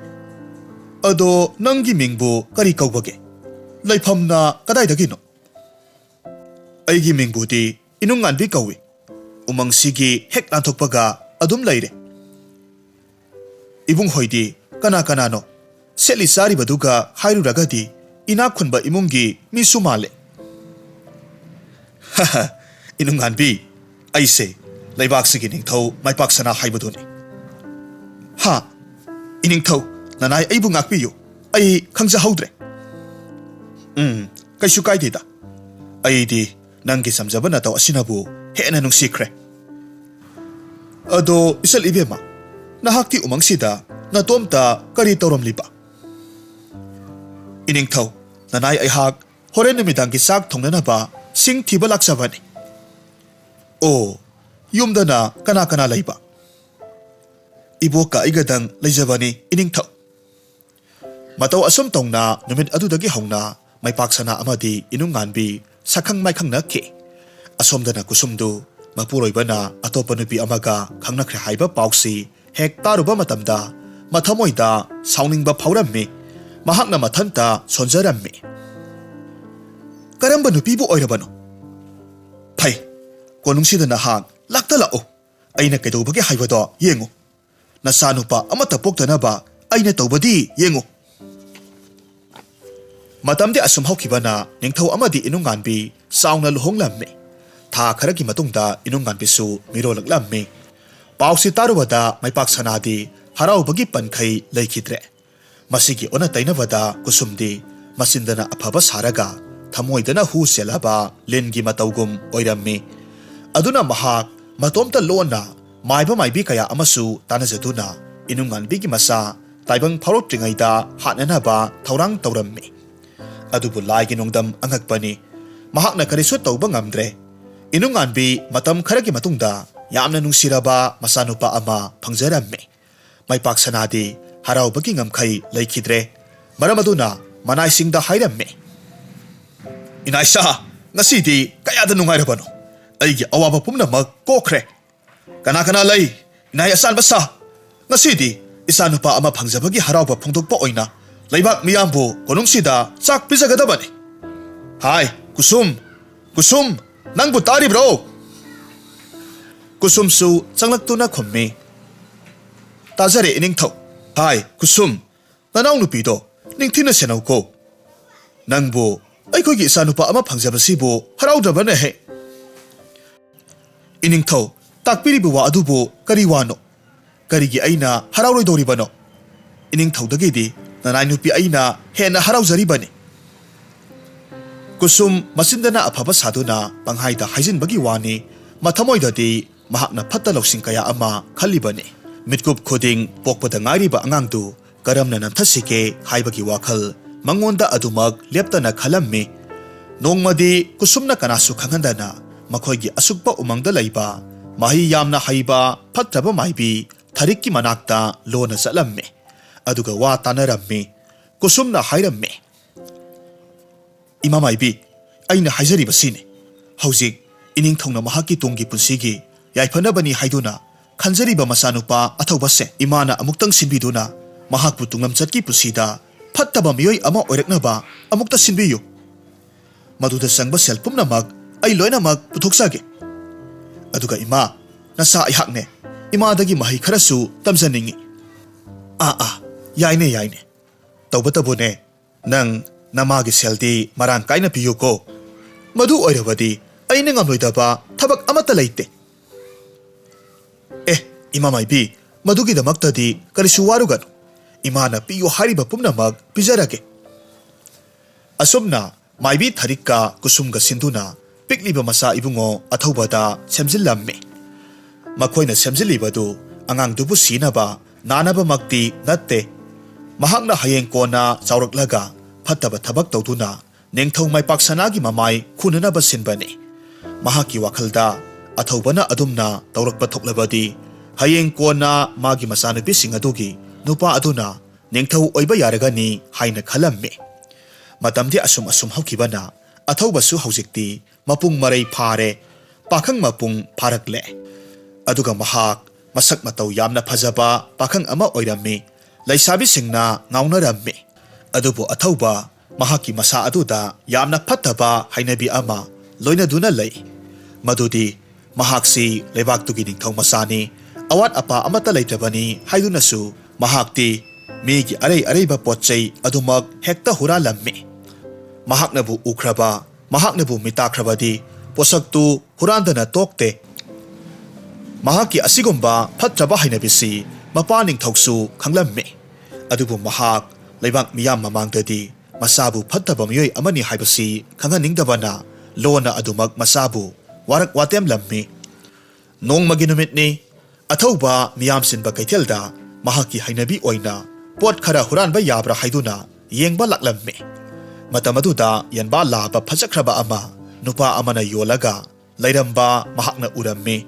ꯑꯗꯣ ꯅꯪꯒꯤ ꯃꯤꯡꯕꯨ ꯀꯔꯤ ꯀꯧꯕꯒꯦ? ꯂꯩꯐꯝꯅ ꯀꯗꯥꯏꯗꯒꯤꯅꯣ?" "ꯑꯩꯒꯤ ꯃꯤꯡꯕꯨꯗꯤ ꯏꯅꯨꯡꯉꯥꯟꯕꯤ ꯀꯧꯏ꯫ ꯎꯃꯪꯁꯤꯒꯤ ꯍꯦꯛ ꯂꯥꯟꯊꯣꯛꯄꯒ ꯑꯗꯨꯝ ꯂꯩꯔꯦ꯫" "ꯏꯕꯨꯡ ꯍꯣꯏꯗꯤ ꯀꯅꯥ ꯀꯅꯥꯅꯣ? ꯁꯦꯠꯂꯤ ꯆꯥꯔꯤꯕꯗꯨꯒ ꯍꯥꯏꯔꯨꯔꯒꯗꯤ ꯏꯅꯥꯛ ꯈꯨꯟꯕ ꯏꯃꯨꯡꯒꯤ ꯃꯤꯁꯨ ꯃꯥꯜꯂꯦ꯫" "ꯍꯥ, ꯏꯅꯨꯡꯉꯥꯟꯕꯤ, ꯑꯩꯁꯦ ꯂꯩꯕꯥꯛꯁꯤꯒꯤ ꯅꯤꯡꯊꯧ ꯃꯩꯄꯥꯛ ꯁꯅꯥ ꯍꯥꯏꯕꯗꯨꯅꯤ꯫" "ꯍꯥ? ꯏꯅꯤꯡꯊꯧ, ꯅꯅꯥꯏ ꯑꯩꯕꯨ ꯉꯥꯛꯄꯤꯌꯨ꯫ ꯑꯩ ꯈꯪꯖꯍꯧꯗ꯭ꯔꯦ꯫" "ꯎꯝ, ꯀꯩꯁꯨ ꯀꯥꯏꯗꯦꯗ꯫ ꯑꯩꯗꯤ ꯅꯪꯒꯤ ꯆꯝꯖꯕ ꯅꯇꯧ ꯑꯁꯤꯅꯕꯨ ꯍꯦꯟꯅ ꯅꯨꯡꯁꯤꯈ꯭ꯔꯦ꯫ ꯑꯗꯣ ꯏꯆꯜ ꯏꯕꯦꯝꯃ, ꯅꯍꯥꯛꯇꯤ ꯎꯃꯪꯁꯤꯗ ꯅꯇꯣꯝꯇ ꯀꯔꯤ ꯇꯧꯔꯝꯂꯤꯕ?" "ꯏꯅꯤꯡꯊꯧ, ꯅꯅꯥꯏ ꯑꯩꯍꯥꯛ ꯍꯣꯔꯦꯟ ꯅꯨꯃꯤꯗꯥꯡꯒꯤ ꯆꯥꯛ ꯊꯣꯡꯅꯅꯕ ꯁꯤꯡ ꯊꯤꯕ ꯂꯥꯛꯆꯕꯅꯤ꯫" "ꯑꯣ, ꯌꯨꯝꯗꯅ ꯀꯅꯥ ꯀꯅꯥ ꯂꯩꯕ?" "ꯏꯕꯣꯛꯀ ꯑꯩꯒꯗꯪ ꯂꯩꯖꯕꯅꯤ, ꯏꯅꯤꯡꯊꯧ꯫" ꯃꯇꯧ ꯑꯁꯨꯝ ꯇꯧꯅ ꯅꯨꯃꯤꯠ ꯑꯗꯨꯗꯒꯤ ꯍꯧꯅ ꯃꯩꯄꯥꯛ ꯁꯅꯥ ꯑꯃꯗꯤ ꯏꯅꯨꯡꯉꯥꯟꯕꯤ ꯁꯛꯈꯪ ꯃꯥꯏꯈꯪꯅꯈꯤ꯫ ꯑꯁꯣꯝꯗꯅ ꯀꯨꯁꯨꯝꯗꯨ ꯃꯄꯨꯔꯣꯏꯕꯅ ꯑꯇꯣꯞꯄ ꯅꯨꯄꯤ ꯑꯃꯒ ꯈꯪꯅꯈ꯭ꯔꯦ ꯍꯥꯏꯕ ꯄꯥꯎꯁꯤ ꯍꯦꯛ ꯇꯥꯔꯨꯕ ꯃꯇꯝꯗ ꯃꯊꯃꯣꯏꯗ ꯁꯥꯎꯅꯤꯡꯕ ꯐꯥꯎꯔꯝꯃꯤ꯫ ꯃꯍꯥꯛꯅ ꯃꯊꯟꯇ ꯁꯣꯟꯖꯔꯝꯃꯤ꯫ "ꯀꯔꯝꯕ ꯅꯨꯄꯤꯕꯨ ꯑꯣꯏꯔꯕꯅꯣ? ꯐꯩ, ꯀꯣꯅꯨꯡꯁꯤꯗ ꯅꯍꯥꯛ ꯂꯥꯛꯇ ꯂꯥꯛꯎ꯫ ꯑꯩꯅ ꯀꯩꯗꯧꯕꯒꯦ ꯍꯥꯏꯕꯗꯣ ꯌꯦꯡꯉꯨ꯫ ꯅꯆꯥꯅꯨꯄꯥ ꯑꯃꯠꯇ ꯄꯣꯛꯇꯅꯕ ꯑꯩꯅ ꯇꯧꯕꯗꯤ ꯌꯦꯡꯉꯨ꯫" ꯃꯇꯝꯗꯤ ꯑꯁꯨꯝ ꯍꯧꯈꯤꯕꯅ ꯅꯤꯡꯊꯧ ꯑꯃꯗꯤ ꯏꯅꯨꯡꯉꯥꯟꯕꯤ ꯆꯥꯎꯅ ꯂꯨꯍꯣꯡꯂꯝꯃꯤ꯫ ꯊꯥ ꯈꯔꯒꯤ ꯃꯇꯨꯡꯗ ꯏꯅꯨꯡꯉꯥꯟꯕꯤꯁꯨ ꯃꯤꯔꯣꯜꯂꯛꯂꯝꯃꯤ꯫ ꯄꯥꯎꯁꯤ ꯇꯥꯔꯨꯕꯗ ꯃꯩꯄꯥꯛ ꯁꯅꯥꯗꯤ ꯍꯔꯥꯎꯕꯒꯤ ꯄꯟꯈꯩ ꯂꯩꯈꯤꯗ꯭ꯔꯦ꯫ ꯃꯁꯤꯒꯤ ꯑꯣꯟꯅ ꯇꯩꯅꯕꯗ ꯀꯨꯁꯨꯝꯗꯤ ꯃꯆꯤꯟꯗꯅ ꯑꯐꯕ ꯁꯥꯔꯒ ꯊꯃꯣꯏꯗꯅ ꯍꯨ ꯆꯦꯜꯂꯕ ꯂꯤꯟꯒꯤ ꯃꯇꯧꯒꯨꯝ ꯑꯣꯏꯔꯝꯃꯤ꯫ ꯑꯗꯨꯅ ꯃꯍꯥꯛ ꯃꯇꯣꯝꯇ ꯂꯣꯟꯅ ꯃꯥꯏꯕ ꯃꯥꯏꯕꯤ ꯀꯌꯥ ꯑꯃꯁꯨ ꯇꯥꯟꯅꯖꯗꯨꯅ ꯏꯅꯨꯡꯉꯥꯟꯕꯤꯒꯤ ꯃꯆꯥ ꯇꯥꯏꯕꯪ ꯐꯥꯎꯔꯛꯇ꯭ꯔꯤꯉꯩꯗ ꯍꯥꯠꯅꯅꯕ ꯊꯧꯔꯥꯡ ꯇꯧꯔꯝꯃꯤ꯫ ꯑꯗꯨꯕꯨ ꯂꯥꯏꯒꯤ ꯅꯣꯡꯗꯝ ꯑꯉꯛꯄꯅꯤ꯫ ꯃꯍꯥꯛꯅ ꯀꯔꯤꯁꯨ ꯇꯧꯕ ꯉꯝꯗ꯭ꯔꯦ꯫ ꯏꯅꯨꯡꯉꯥꯟꯕꯤ ꯃꯇꯝ ꯈꯔꯒꯤ ꯃꯇꯨꯡꯗ ꯌꯥꯝꯅ ꯅꯨꯡꯁꯤꯔꯕ ꯃꯆꯥꯅꯨꯄꯥ ꯑꯃ ꯐꯪꯖꯔꯝꯃꯤ꯫ ꯃꯩꯄꯥꯛ ꯁꯅꯥꯗꯤ ꯍꯔꯥꯎꯕꯒꯤ ꯉꯝꯈꯩ ꯂꯩꯈꯤꯗ꯭ꯔꯦ꯫ ꯃꯔꯝ ꯑꯗꯨꯅ ꯃꯅꯥꯏꯁꯤꯡꯗ ꯍꯥꯏꯔꯝꯃꯤ, "ꯏꯅꯥꯏꯁꯥ, ꯉꯁꯤꯗꯤ ꯀꯌꯥꯗ ꯅꯨꯡꯉꯥꯏꯔꯕꯅꯣ! ꯑꯩꯒꯤ ꯑꯋꯥꯕ ꯄꯨꯝꯅꯃꯛ ꯀꯣꯛꯈ꯭ꯔꯦ꯫ ꯀꯅꯥ ꯀꯅꯥ ꯂꯩ? ꯏꯅꯥꯏ ꯑꯆꯥꯟꯕ ꯁꯥ, ꯉꯁꯤꯗꯤ ꯏꯆꯥꯅꯨꯄꯥ ꯑꯃ ꯐꯪꯖꯕꯒꯤ ꯍꯔꯥꯎꯕ ꯐꯣꯡꯗꯣꯛꯄ ꯑꯣꯏꯅ ꯂꯩꯕꯥꯛ ꯃꯤꯌꯥꯝꯕꯨ ꯀꯣꯅꯨꯡꯁꯤꯗ ꯆꯥꯛ ꯄꯤꯖꯒꯗꯕꯅꯤ꯫ ꯍꯥꯏ, ꯀꯨꯁꯨꯝ, ꯀꯨꯁꯨꯝ, ꯅꯪꯕꯨ ꯇꯥꯔꯤꯕ꯭ꯔꯣ?" ꯀꯨꯁꯨꯝꯁꯨ ꯆꯪꯂꯛꯇꯨꯅ ꯈꯨꯝꯃꯤ, "ꯇꯥꯖꯔꯦ, ꯏꯅꯤꯡꯊꯧ꯫" "ꯍꯥꯏ, ꯀꯨꯁꯨꯝ, ꯅꯅꯥꯎꯅꯨꯄꯤꯗꯣ ꯅꯤꯡꯊꯤꯅ ꯁꯦꯟꯅꯧꯀꯣ꯫ ꯅꯪꯕꯨ ꯑꯩꯈꯣꯏꯒꯤ ꯏꯆꯥꯅꯨꯄꯥ ꯑꯃ ꯐꯪꯖꯕꯁꯤꯕꯨ ꯍꯔꯥꯎꯗ꯭ꯔꯕꯅꯦꯍꯦ?" "ꯏꯅꯤꯡꯊꯧ, ꯇꯥꯛꯄꯤꯔꯤꯕ ꯋꯥ ꯑꯗꯨꯕꯨ ꯀꯔꯤ ꯋꯥꯅꯣ? ꯀꯔꯤꯒꯤ ꯑꯩꯅ ꯍꯔꯥꯎꯔꯣꯏꯗꯧꯔꯤꯕꯅꯣ? ꯏꯅꯤꯡꯊꯧꯗꯒꯤꯗꯤ ꯅꯅꯥꯏ ꯅꯨꯄꯤ ꯑꯩꯅ ꯍꯦꯟꯅ ꯍꯔꯥꯎꯖꯔꯤꯕꯅꯤ꯫" ꯀꯨꯁꯨꯝ ꯃꯆꯤꯟꯗꯅ ꯑꯐꯕ ꯁꯥꯗꯨꯅ ꯄꯪꯍꯥꯏꯗ ꯍꯥꯏꯖꯤꯟꯕꯒꯤ ꯋꯥꯅꯤ, ꯃꯊꯃꯣꯏꯗꯗꯤ ꯃꯍꯥꯛꯅ ꯐꯠꯇ ꯂꯧꯁꯤꯡ ꯀꯌꯥ ꯑꯃ ꯈꯜꯂꯤꯕꯅꯤ꯫ ꯃꯤꯠꯀꯨꯞ ꯈꯨꯗꯤꯡ ꯄꯣꯛꯄꯗ ꯉꯥꯏꯔꯤꯕ ꯑꯉꯥꯡꯗꯨ ꯀꯔꯝꯅ ꯅꯝꯊꯁꯤꯒꯦ ꯍꯥꯏꯕꯒꯤ ꯋꯥꯈꯜ ꯃꯉꯣꯟꯗ ꯑꯗꯨꯃꯛ ꯂꯦꯞꯇꯅ ꯈꯜꯂꯝꯃꯤ꯫ ꯅꯣꯡꯃꯗꯤ ꯀꯨꯁꯨꯝꯅ ꯀꯅꯥꯁꯨ ꯈꯪꯍꯟꯗꯅ ꯃꯈꯣꯏꯒꯤ ꯑꯁꯨꯛꯄ ꯎꯃꯪꯗ ꯂꯩꯕ ꯃꯍꯩ ꯌꯥꯝꯅ ꯍꯩꯕ ꯐꯠꯇ꯭ꯔꯕ ꯃꯥꯏꯕꯤ ꯊꯔꯤꯛꯀꯤ ꯃꯅꯥꯛꯇ ꯂꯣꯟꯅ ꯆꯠꯂꯝꯃꯤ꯫ ꯑꯗꯨꯒ ꯋꯥ ꯇꯥꯅꯔꯝꯃꯤ꯫ ꯀꯨꯁꯨꯝꯅ ꯍꯥꯏꯔꯝꯃꯤ, "ꯏꯃꯥ ꯃꯥꯏꯕꯤ, ꯑꯩꯅ ꯍꯥꯏꯖꯔꯤꯕꯁꯤꯅꯤ꯫ ꯍꯧꯖꯤꯛ ꯏꯅꯤꯡꯊꯧꯅ ꯃꯍꯥꯛꯀꯤ ꯇꯨꯡꯒꯤ ꯄꯨꯟꯁꯤꯒꯤ ꯌꯥꯏꯐꯅꯕꯅꯤ ꯍꯥꯏꯗꯨꯅ ꯈꯟꯖꯔꯤꯕ ꯃꯆꯥꯅꯨꯄꯥ ꯑꯊꯧꯕꯁꯦ ꯏꯃꯥꯅ ꯑꯃꯨꯛꯇꯪ ꯁꯤꯟꯕꯤꯗꯨꯅ ꯃꯍꯥꯛꯄꯨ ꯇꯨꯡꯂꯝꯆꯠꯀꯤ ꯄꯨꯟꯁꯤꯗ ꯐꯠꯇꯕ ꯃꯤꯑꯣꯏ ꯑꯃ ꯑꯣꯏꯔꯛꯅꯕ ꯑꯃꯨꯛꯇ ꯁꯤꯟꯕꯤꯌꯨ꯫ ꯃꯗꯨꯗ ꯆꯪꯕ ꯁꯦꯜ ꯄꯨꯝꯅꯃꯛ ꯑꯩ ꯂꯣꯏꯅꯃꯛ ꯄꯨꯊꯣꯛꯆꯒꯦ꯫ ꯑꯗꯨꯒ ꯏꯃꯥ, ꯅꯆꯥ ꯑꯩꯍꯥꯛꯅꯦ, ꯏꯃꯥꯗꯒꯤ ꯃꯍꯩ ꯈꯔꯁꯨ ꯇꯝꯖꯅꯤꯡꯏ꯫" "ꯑꯥ, ꯑꯥ, ꯌꯥꯏꯅꯦ, ꯌꯥꯏꯅꯦ꯫ ꯇꯧꯕꯇꯕꯨꯅꯦ, ꯅꯪ ꯅꯃꯥꯒꯤ ꯁꯦꯜꯗꯤ ꯃꯔꯥꯡ ꯀꯥꯏꯅ ꯄꯤꯌꯨꯀꯣ꯫ ꯃꯗꯨ ꯑꯣꯏꯔꯕꯗꯤ ꯑꯩꯅ ꯉꯝꯂꯣꯏꯗꯕ ꯊꯕꯛ ꯑꯃꯠꯇ ꯂꯩꯇꯦ꯫" "ꯑꯦ, ꯏꯃꯥ ꯃꯥꯏꯕꯤ, ꯃꯗꯨꯒꯤꯗꯃꯛꯇꯗꯤ ꯀꯔꯤꯁꯨ ꯋꯥꯔꯨꯒꯅꯨ꯫ ꯏꯃꯥꯅ ꯄꯤꯌꯨ ꯍꯥꯏꯔꯤꯕ ꯄꯨꯝꯅꯃꯛ ꯄꯤꯖꯔꯒꯦ꯫" ꯑꯁꯨꯝꯅ ꯃꯥꯏꯕꯤ ꯊꯔꯤꯛꯀ ꯀꯨꯁꯨꯝꯒ ꯁꯤꯟꯗꯨꯅ ꯄꯤꯛꯂꯤꯕ ꯃꯆꯥ ꯏꯕꯨꯡꯉꯣ ꯑꯊꯧꯕꯗ ꯁꯦꯝꯖꯤꯜꯂꯝꯃꯤ꯫ ꯃꯈꯣꯏꯅ ꯁꯦꯝꯖꯤꯜꯂꯤꯕꯗꯨ ꯑꯉꯥꯡꯗꯨꯕꯨ ꯁꯤꯅꯕ ꯅꯥꯅꯕꯃꯛꯇꯤ ꯅꯠꯇꯦ꯫ ꯃꯍꯥꯛꯅ ꯍꯌꯦꯡ ꯀꯣꯟꯅ ꯆꯥꯎꯔꯛꯂꯒ ꯐꯠꯇꯕ ꯊꯕꯛ ꯇꯧꯗꯨꯅ ꯅꯤꯡꯊꯧ ꯃꯥꯏꯄꯥꯛ ꯁꯅꯥꯒꯤ ꯃꯃꯥꯏ ꯈꯨꯅꯅꯕ ꯁꯤꯟꯕꯅꯤ꯫ ꯃꯍꯥꯛꯀꯤ ꯋꯥꯈꯜꯗ ꯑꯊꯧꯕꯅ ꯑꯗꯨꯝꯅ ꯇꯧꯔꯛꯄ ꯊꯣꯛꯂꯕꯗꯤ ꯍꯌꯦꯡ ꯀꯣꯟꯅ ꯃꯥꯒꯤ ꯃꯆꯥꯅꯨꯄꯤꯁꯤꯡ ꯑꯗꯨꯒꯤ ꯅꯨꯄꯥ ꯑꯗꯨꯅ ꯅꯤꯡꯊꯧ ꯑꯣꯏꯕ ꯌꯥꯔꯒꯅꯤ ꯍꯥꯏꯅ ꯈꯜꯂꯝꯃꯤ꯫ ꯃꯇꯝꯗꯤ ꯑꯁꯨꯝ ꯑꯁꯨꯝ ꯍꯧꯈꯤꯕꯅ ꯑꯊꯧꯕꯁꯨ ꯍꯧꯖꯤꯛꯇꯤ ꯃꯄꯨꯡ ꯃꯔꯩ ꯐꯥꯔꯦ, ꯄꯥꯈꯪ ꯃꯄꯨꯡ ꯐꯥꯔꯛꯂꯦ꯫ ꯑꯗꯨꯒ ꯃꯍꯥꯛ ꯃꯁꯛ ꯃꯇꯧ ꯌꯥꯝꯅ ꯐꯖꯕ ꯄꯥꯈꯪ ꯑꯃ ꯑꯣꯏꯔꯝꯃꯤ꯫ ꯂꯩꯁꯥꯕꯤꯁꯤꯡꯅ ꯉꯥꯎꯅꯔꯝꯃꯤ꯫ ꯑꯗꯨꯕꯨ ꯑꯊꯧꯕ ꯃꯍꯥꯛꯀꯤ ꯃꯁꯥ ꯑꯗꯨꯗ ꯌꯥꯝꯅ ꯐꯠꯇꯕ ꯍꯩꯅꯕꯤ ꯑꯃ ꯂꯣꯏꯅꯗꯨꯅ ꯂꯩ꯫ ꯃꯗꯨꯗꯤ ꯃꯍꯥꯛꯁꯤ ꯂꯩꯕꯥꯛꯇꯨꯒꯤ ꯅꯤꯡꯊꯧ ꯃꯆꯥꯅꯤ, ꯑꯋꯥꯠ ꯑꯄꯥ ꯑꯃꯠꯇ ꯂꯩꯇ꯭ꯔꯕꯅꯤ ꯍꯥꯏꯗꯨꯅꯁꯨ ꯃꯍꯥꯛꯇꯤ ꯃꯤꯒꯤ ꯑꯔꯩ ꯑꯔꯩꯕ ꯄꯣꯠ ꯆꯩ ꯑꯗꯨꯃꯛ ꯍꯦꯛꯇ ꯍꯨꯔꯥꯜꯂꯝꯃꯤ꯫ ꯃꯍꯥꯛꯅꯕꯨ ꯎꯈ꯭ꯔꯕ, ꯃꯍꯥꯛꯅꯕꯨ ꯃꯤꯇꯥꯈ꯭ꯔꯕꯗꯤ ꯄꯣꯠꯁꯛꯇꯨ ꯍꯨꯔꯥꯟꯗꯅ ꯇꯣꯛꯇꯦ꯫ ꯃꯍꯥꯛꯀꯤ ꯑꯁꯤꯒꯨꯝꯕ ꯐꯠꯇ꯭ꯔꯕ ꯍꯩꯅꯕꯤꯁꯤ ꯃꯄꯥ ꯅꯤꯡꯊꯧꯁꯨ ꯈꯪꯂꯝꯃꯤ꯫ ꯑꯗꯨꯕꯨ ꯃꯍꯥꯛ ꯂꯩꯕꯥꯛ ꯃꯤꯌꯥꯝ ꯃꯃꯥꯡꯗꯗꯤ ꯃꯆꯥꯕꯨ ꯐꯠꯇꯕ ꯃꯤꯑꯣꯏ ꯑꯃꯅꯤ ꯍꯥꯏꯕꯁꯤ ꯈꯪꯍꯟꯅꯤꯡꯗꯕꯅ ꯂꯣꯟꯅ ꯑꯗꯨꯃꯛ ꯃꯆꯥꯕꯨ ꯋꯥꯔꯛ ꯋꯥꯇꯦꯝꯂꯝꯃꯤ꯫ ꯅꯣꯡꯃꯒꯤ ꯅꯨꯃꯤꯠꯅꯤ꯫ ꯑꯊꯧꯕ ꯃꯤꯌꯥꯝ ꯆꯤꯟꯕ ꯀꯩꯊꯦꯜꯗ ꯃꯍꯥꯛꯀꯤ ꯍꯩꯅꯕꯤ ꯑꯣꯏꯅ ꯄꯣꯠ ꯈꯔ ꯍꯨꯔꯥꯟꯕ ꯌꯥꯕ꯭ꯔꯥ ꯍꯥꯏꯗꯨꯅ ꯌꯦꯡꯕ ꯂꯥꯛꯂꯝꯃꯤ꯫ ꯃꯇꯝ ꯑꯗꯨꯗ ꯌꯦꯟꯕꯥ ꯂꯥꯕ ꯐꯖꯈ꯭ꯔꯕ ꯑꯃ ꯅꯨꯄꯥ ꯑꯃꯅ ꯌꯣꯜꯂꯒ ꯂꯩꯔꯝꯕ ꯃꯍꯥꯛꯅ ꯎꯔꯝꯃꯤ꯫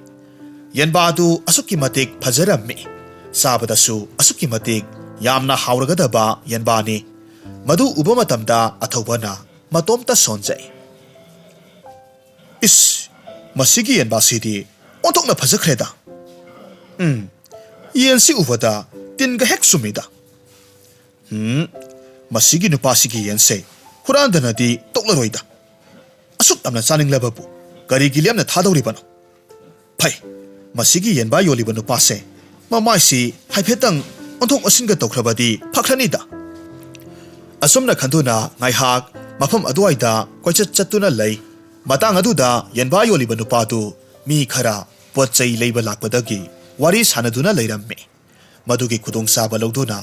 ꯌꯦꯟꯕꯥ ꯑꯗꯨ ꯑꯁꯨꯛꯀꯤ ꯃꯇꯤꯛ ꯐꯖꯔꯝꯃꯤ꯫ ꯆꯥꯕꯗꯁꯨ ꯑꯁꯨꯛꯀꯤ ꯃꯇꯤꯛ ꯌꯥꯝꯅ ꯍꯥꯎꯔꯒꯗꯕ ꯌꯦꯟꯕꯥꯅꯤ꯫ ꯃꯗꯨ ꯎꯕ ꯃꯇꯝꯗ ꯑꯊꯧꯕꯅ ꯃꯇꯣꯝꯇ ꯁꯣꯟꯖꯩ꯫ "ꯏꯁ, ꯃꯁꯤꯒꯤ ꯌꯦꯟꯕꯥꯁꯤꯗꯤ ꯑꯣꯟꯊꯣꯛꯅ ꯐꯖꯈ꯭ꯔꯦꯗ꯫ ꯎꯝ, ꯌꯦꯟꯁꯤ ꯎꯕꯗ ꯇꯤꯟꯒ ꯍꯦꯛ ꯆꯨꯝꯃꯤꯗ꯫ ꯎꯝ, ꯃꯁꯤꯒꯤ ꯅꯨꯄꯥꯁꯤꯒꯤ ꯌꯦꯟꯁꯦ ꯍꯨꯔꯥꯟꯗꯅꯗꯤ ꯇꯣꯛꯂꯔꯣꯏꯗ꯫ ꯑꯁꯨꯛ ꯌꯥꯝꯅ ꯆꯥꯅꯤꯡꯂꯕꯕꯨ ꯀꯔꯤꯒꯤ ꯂꯦꯝꯅ ꯊꯥꯗꯧꯔꯤꯕꯅꯣ? ꯐꯩ, ꯃꯁꯤꯒꯤ ꯌꯦꯟꯕꯥ ꯌꯣꯜꯂꯤꯕ ꯅꯨꯄꯥꯁꯦ ꯃꯃꯥꯏꯁꯤ ꯍꯥꯏꯐꯦꯠꯇꯪ ꯑꯣꯟꯊꯣꯛ ꯑꯣꯟꯁꯤꯟꯒ ꯇꯧꯈ꯭ꯔꯕꯗꯤ ꯐꯈ꯭ꯔꯅꯤꯗ"꯫ ꯑꯁꯨꯝꯅ ꯈꯟꯗꯨꯅ ꯉꯥꯏꯍꯥꯛ ꯃꯐꯝ ꯑꯗꯨꯋꯥꯏꯗ ꯀꯣꯏꯆꯠ ꯆꯠꯇꯨꯅ ꯂꯩ꯫ ꯃꯇꯥꯡ ꯑꯗꯨꯗ ꯌꯦꯟꯕꯥ ꯌꯣꯜꯂꯤꯕ ꯅꯨꯄꯥꯗꯨ ꯃꯤ ꯈꯔ ꯄꯣꯠ ꯆꯩ ꯂꯩꯕ ꯂꯥꯛꯄꯗꯒꯤ ꯋꯥꯔꯤ ꯁꯥꯟꯅꯗꯨꯅ ꯂꯩꯔꯝꯃꯤ꯫ ꯃꯗꯨꯒꯤ ꯈꯨꯗꯣꯡꯆꯥꯕ ꯂꯧꯗꯨꯅ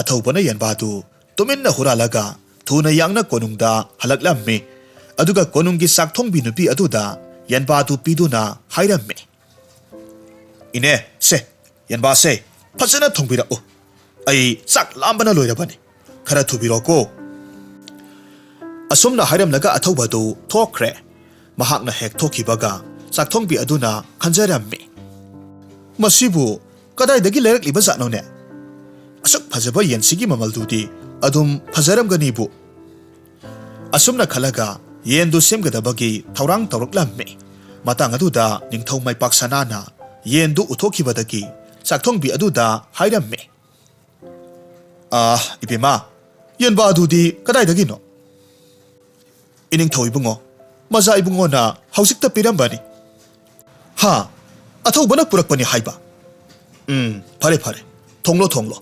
ꯑꯊꯧꯕꯅ ꯌꯦꯟꯕꯥꯗꯨ ꯇꯨꯃꯤꯟꯅ ꯍꯨꯔꯥꯜꯂꯒ ꯊꯨꯅ ꯌꯥꯡꯅ ꯀꯣꯅꯨꯡꯗ ꯍꯜꯂꯛꯂꯝꯃꯤ꯫ ꯑꯗꯨꯒ ꯀꯣꯅꯨꯡꯒꯤ ꯆꯥꯛꯊꯣꯡꯕꯤ ꯅꯨꯄꯤ ꯑꯗꯨꯗ ꯌꯦꯟꯕꯥꯗꯨ ꯄꯤꯗꯨꯅ ꯍꯥꯏꯔꯝꯃꯤ, "ꯏꯅꯦ, ꯁꯦ, ꯌꯦꯟꯕꯥꯁꯦ ꯐꯖꯅ ꯊꯣꯡꯕꯤꯔꯛꯎ꯫ ꯑꯩ ꯆꯥꯛ ꯂꯥꯝꯕꯅ ꯂꯣꯏꯔꯕꯅꯤ꯫ ꯈꯔ ꯊꯨꯕꯤꯔꯣꯀꯣ"꯫ ꯑꯁꯨꯝꯅ ꯍꯥꯏꯔꯝꯂꯒ ꯑꯊꯧꯕꯗꯨ ꯊꯣꯛꯈ꯭ꯔꯦ꯫ ꯃꯍꯥꯛꯅ ꯍꯦꯛ ꯊꯣꯛꯈꯤꯕꯒ ꯆꯥꯛꯊꯣꯡꯕꯤ ꯑꯗꯨꯅ ꯈꯟꯖꯔꯝꯃꯤ, "ꯃꯁꯤꯕꯨ ꯀꯗꯥꯏꯗꯒꯤ ꯂꯩꯔꯛꯂꯤꯕ ꯖꯥꯠꯅꯣꯅꯦ? ꯑꯁꯨꯛ ꯐꯖꯕ ꯌꯦꯟꯁꯤꯒꯤ ꯃꯃꯜꯗꯨꯗꯤ ꯑꯗꯨꯝ ꯐꯖꯔꯝꯒꯅꯤꯕꯨ"꯫ ꯑꯁꯨꯝꯅ ꯈꯜꯂꯒ ꯌꯦꯟꯗꯨ ꯁꯦꯝꯒꯗꯕꯒꯤ ꯊꯧꯔꯥꯡ ꯇꯧꯔꯛꯂꯝꯃꯤ꯫ ꯃꯇꯥꯡ ꯑꯗꯨꯗ ꯅꯤꯡꯊꯧ ꯃꯥꯏꯄꯥꯛ ꯁꯅꯥꯅ ꯌꯦꯟꯗꯨ ꯎꯊꯣꯛꯈꯤꯕꯗꯒꯤ ꯆꯥꯛꯊꯣꯡꯕꯤ ꯑꯗꯨꯗ ꯍꯥꯏꯔꯝꯃꯤ, "ꯑꯥ, ꯏꯕꯦꯝꯃ, ꯌꯦꯟꯕꯥ ꯑꯗꯨꯗꯤ ꯀꯗꯥꯏꯗꯒꯤꯅꯣ?" "ꯏꯅꯤꯡꯊꯧ ꯏꯕꯨꯡꯉꯣ, ꯃꯖꯥ ꯏꯕꯨꯡꯉꯣꯅ ꯍꯧꯖꯤꯛꯇ ꯄꯤꯔꯝꯕꯅꯤ"꯫ "ꯍꯥ? ꯑꯊꯧꯕꯅ ꯄꯨꯔꯛꯄꯅꯤ ꯍꯥꯏꯕ? ꯎꯝ, ꯐꯔꯦ, ꯐꯔꯦ, ꯊꯣꯡꯂꯣ, ꯊꯣꯡꯂꯣ"꯫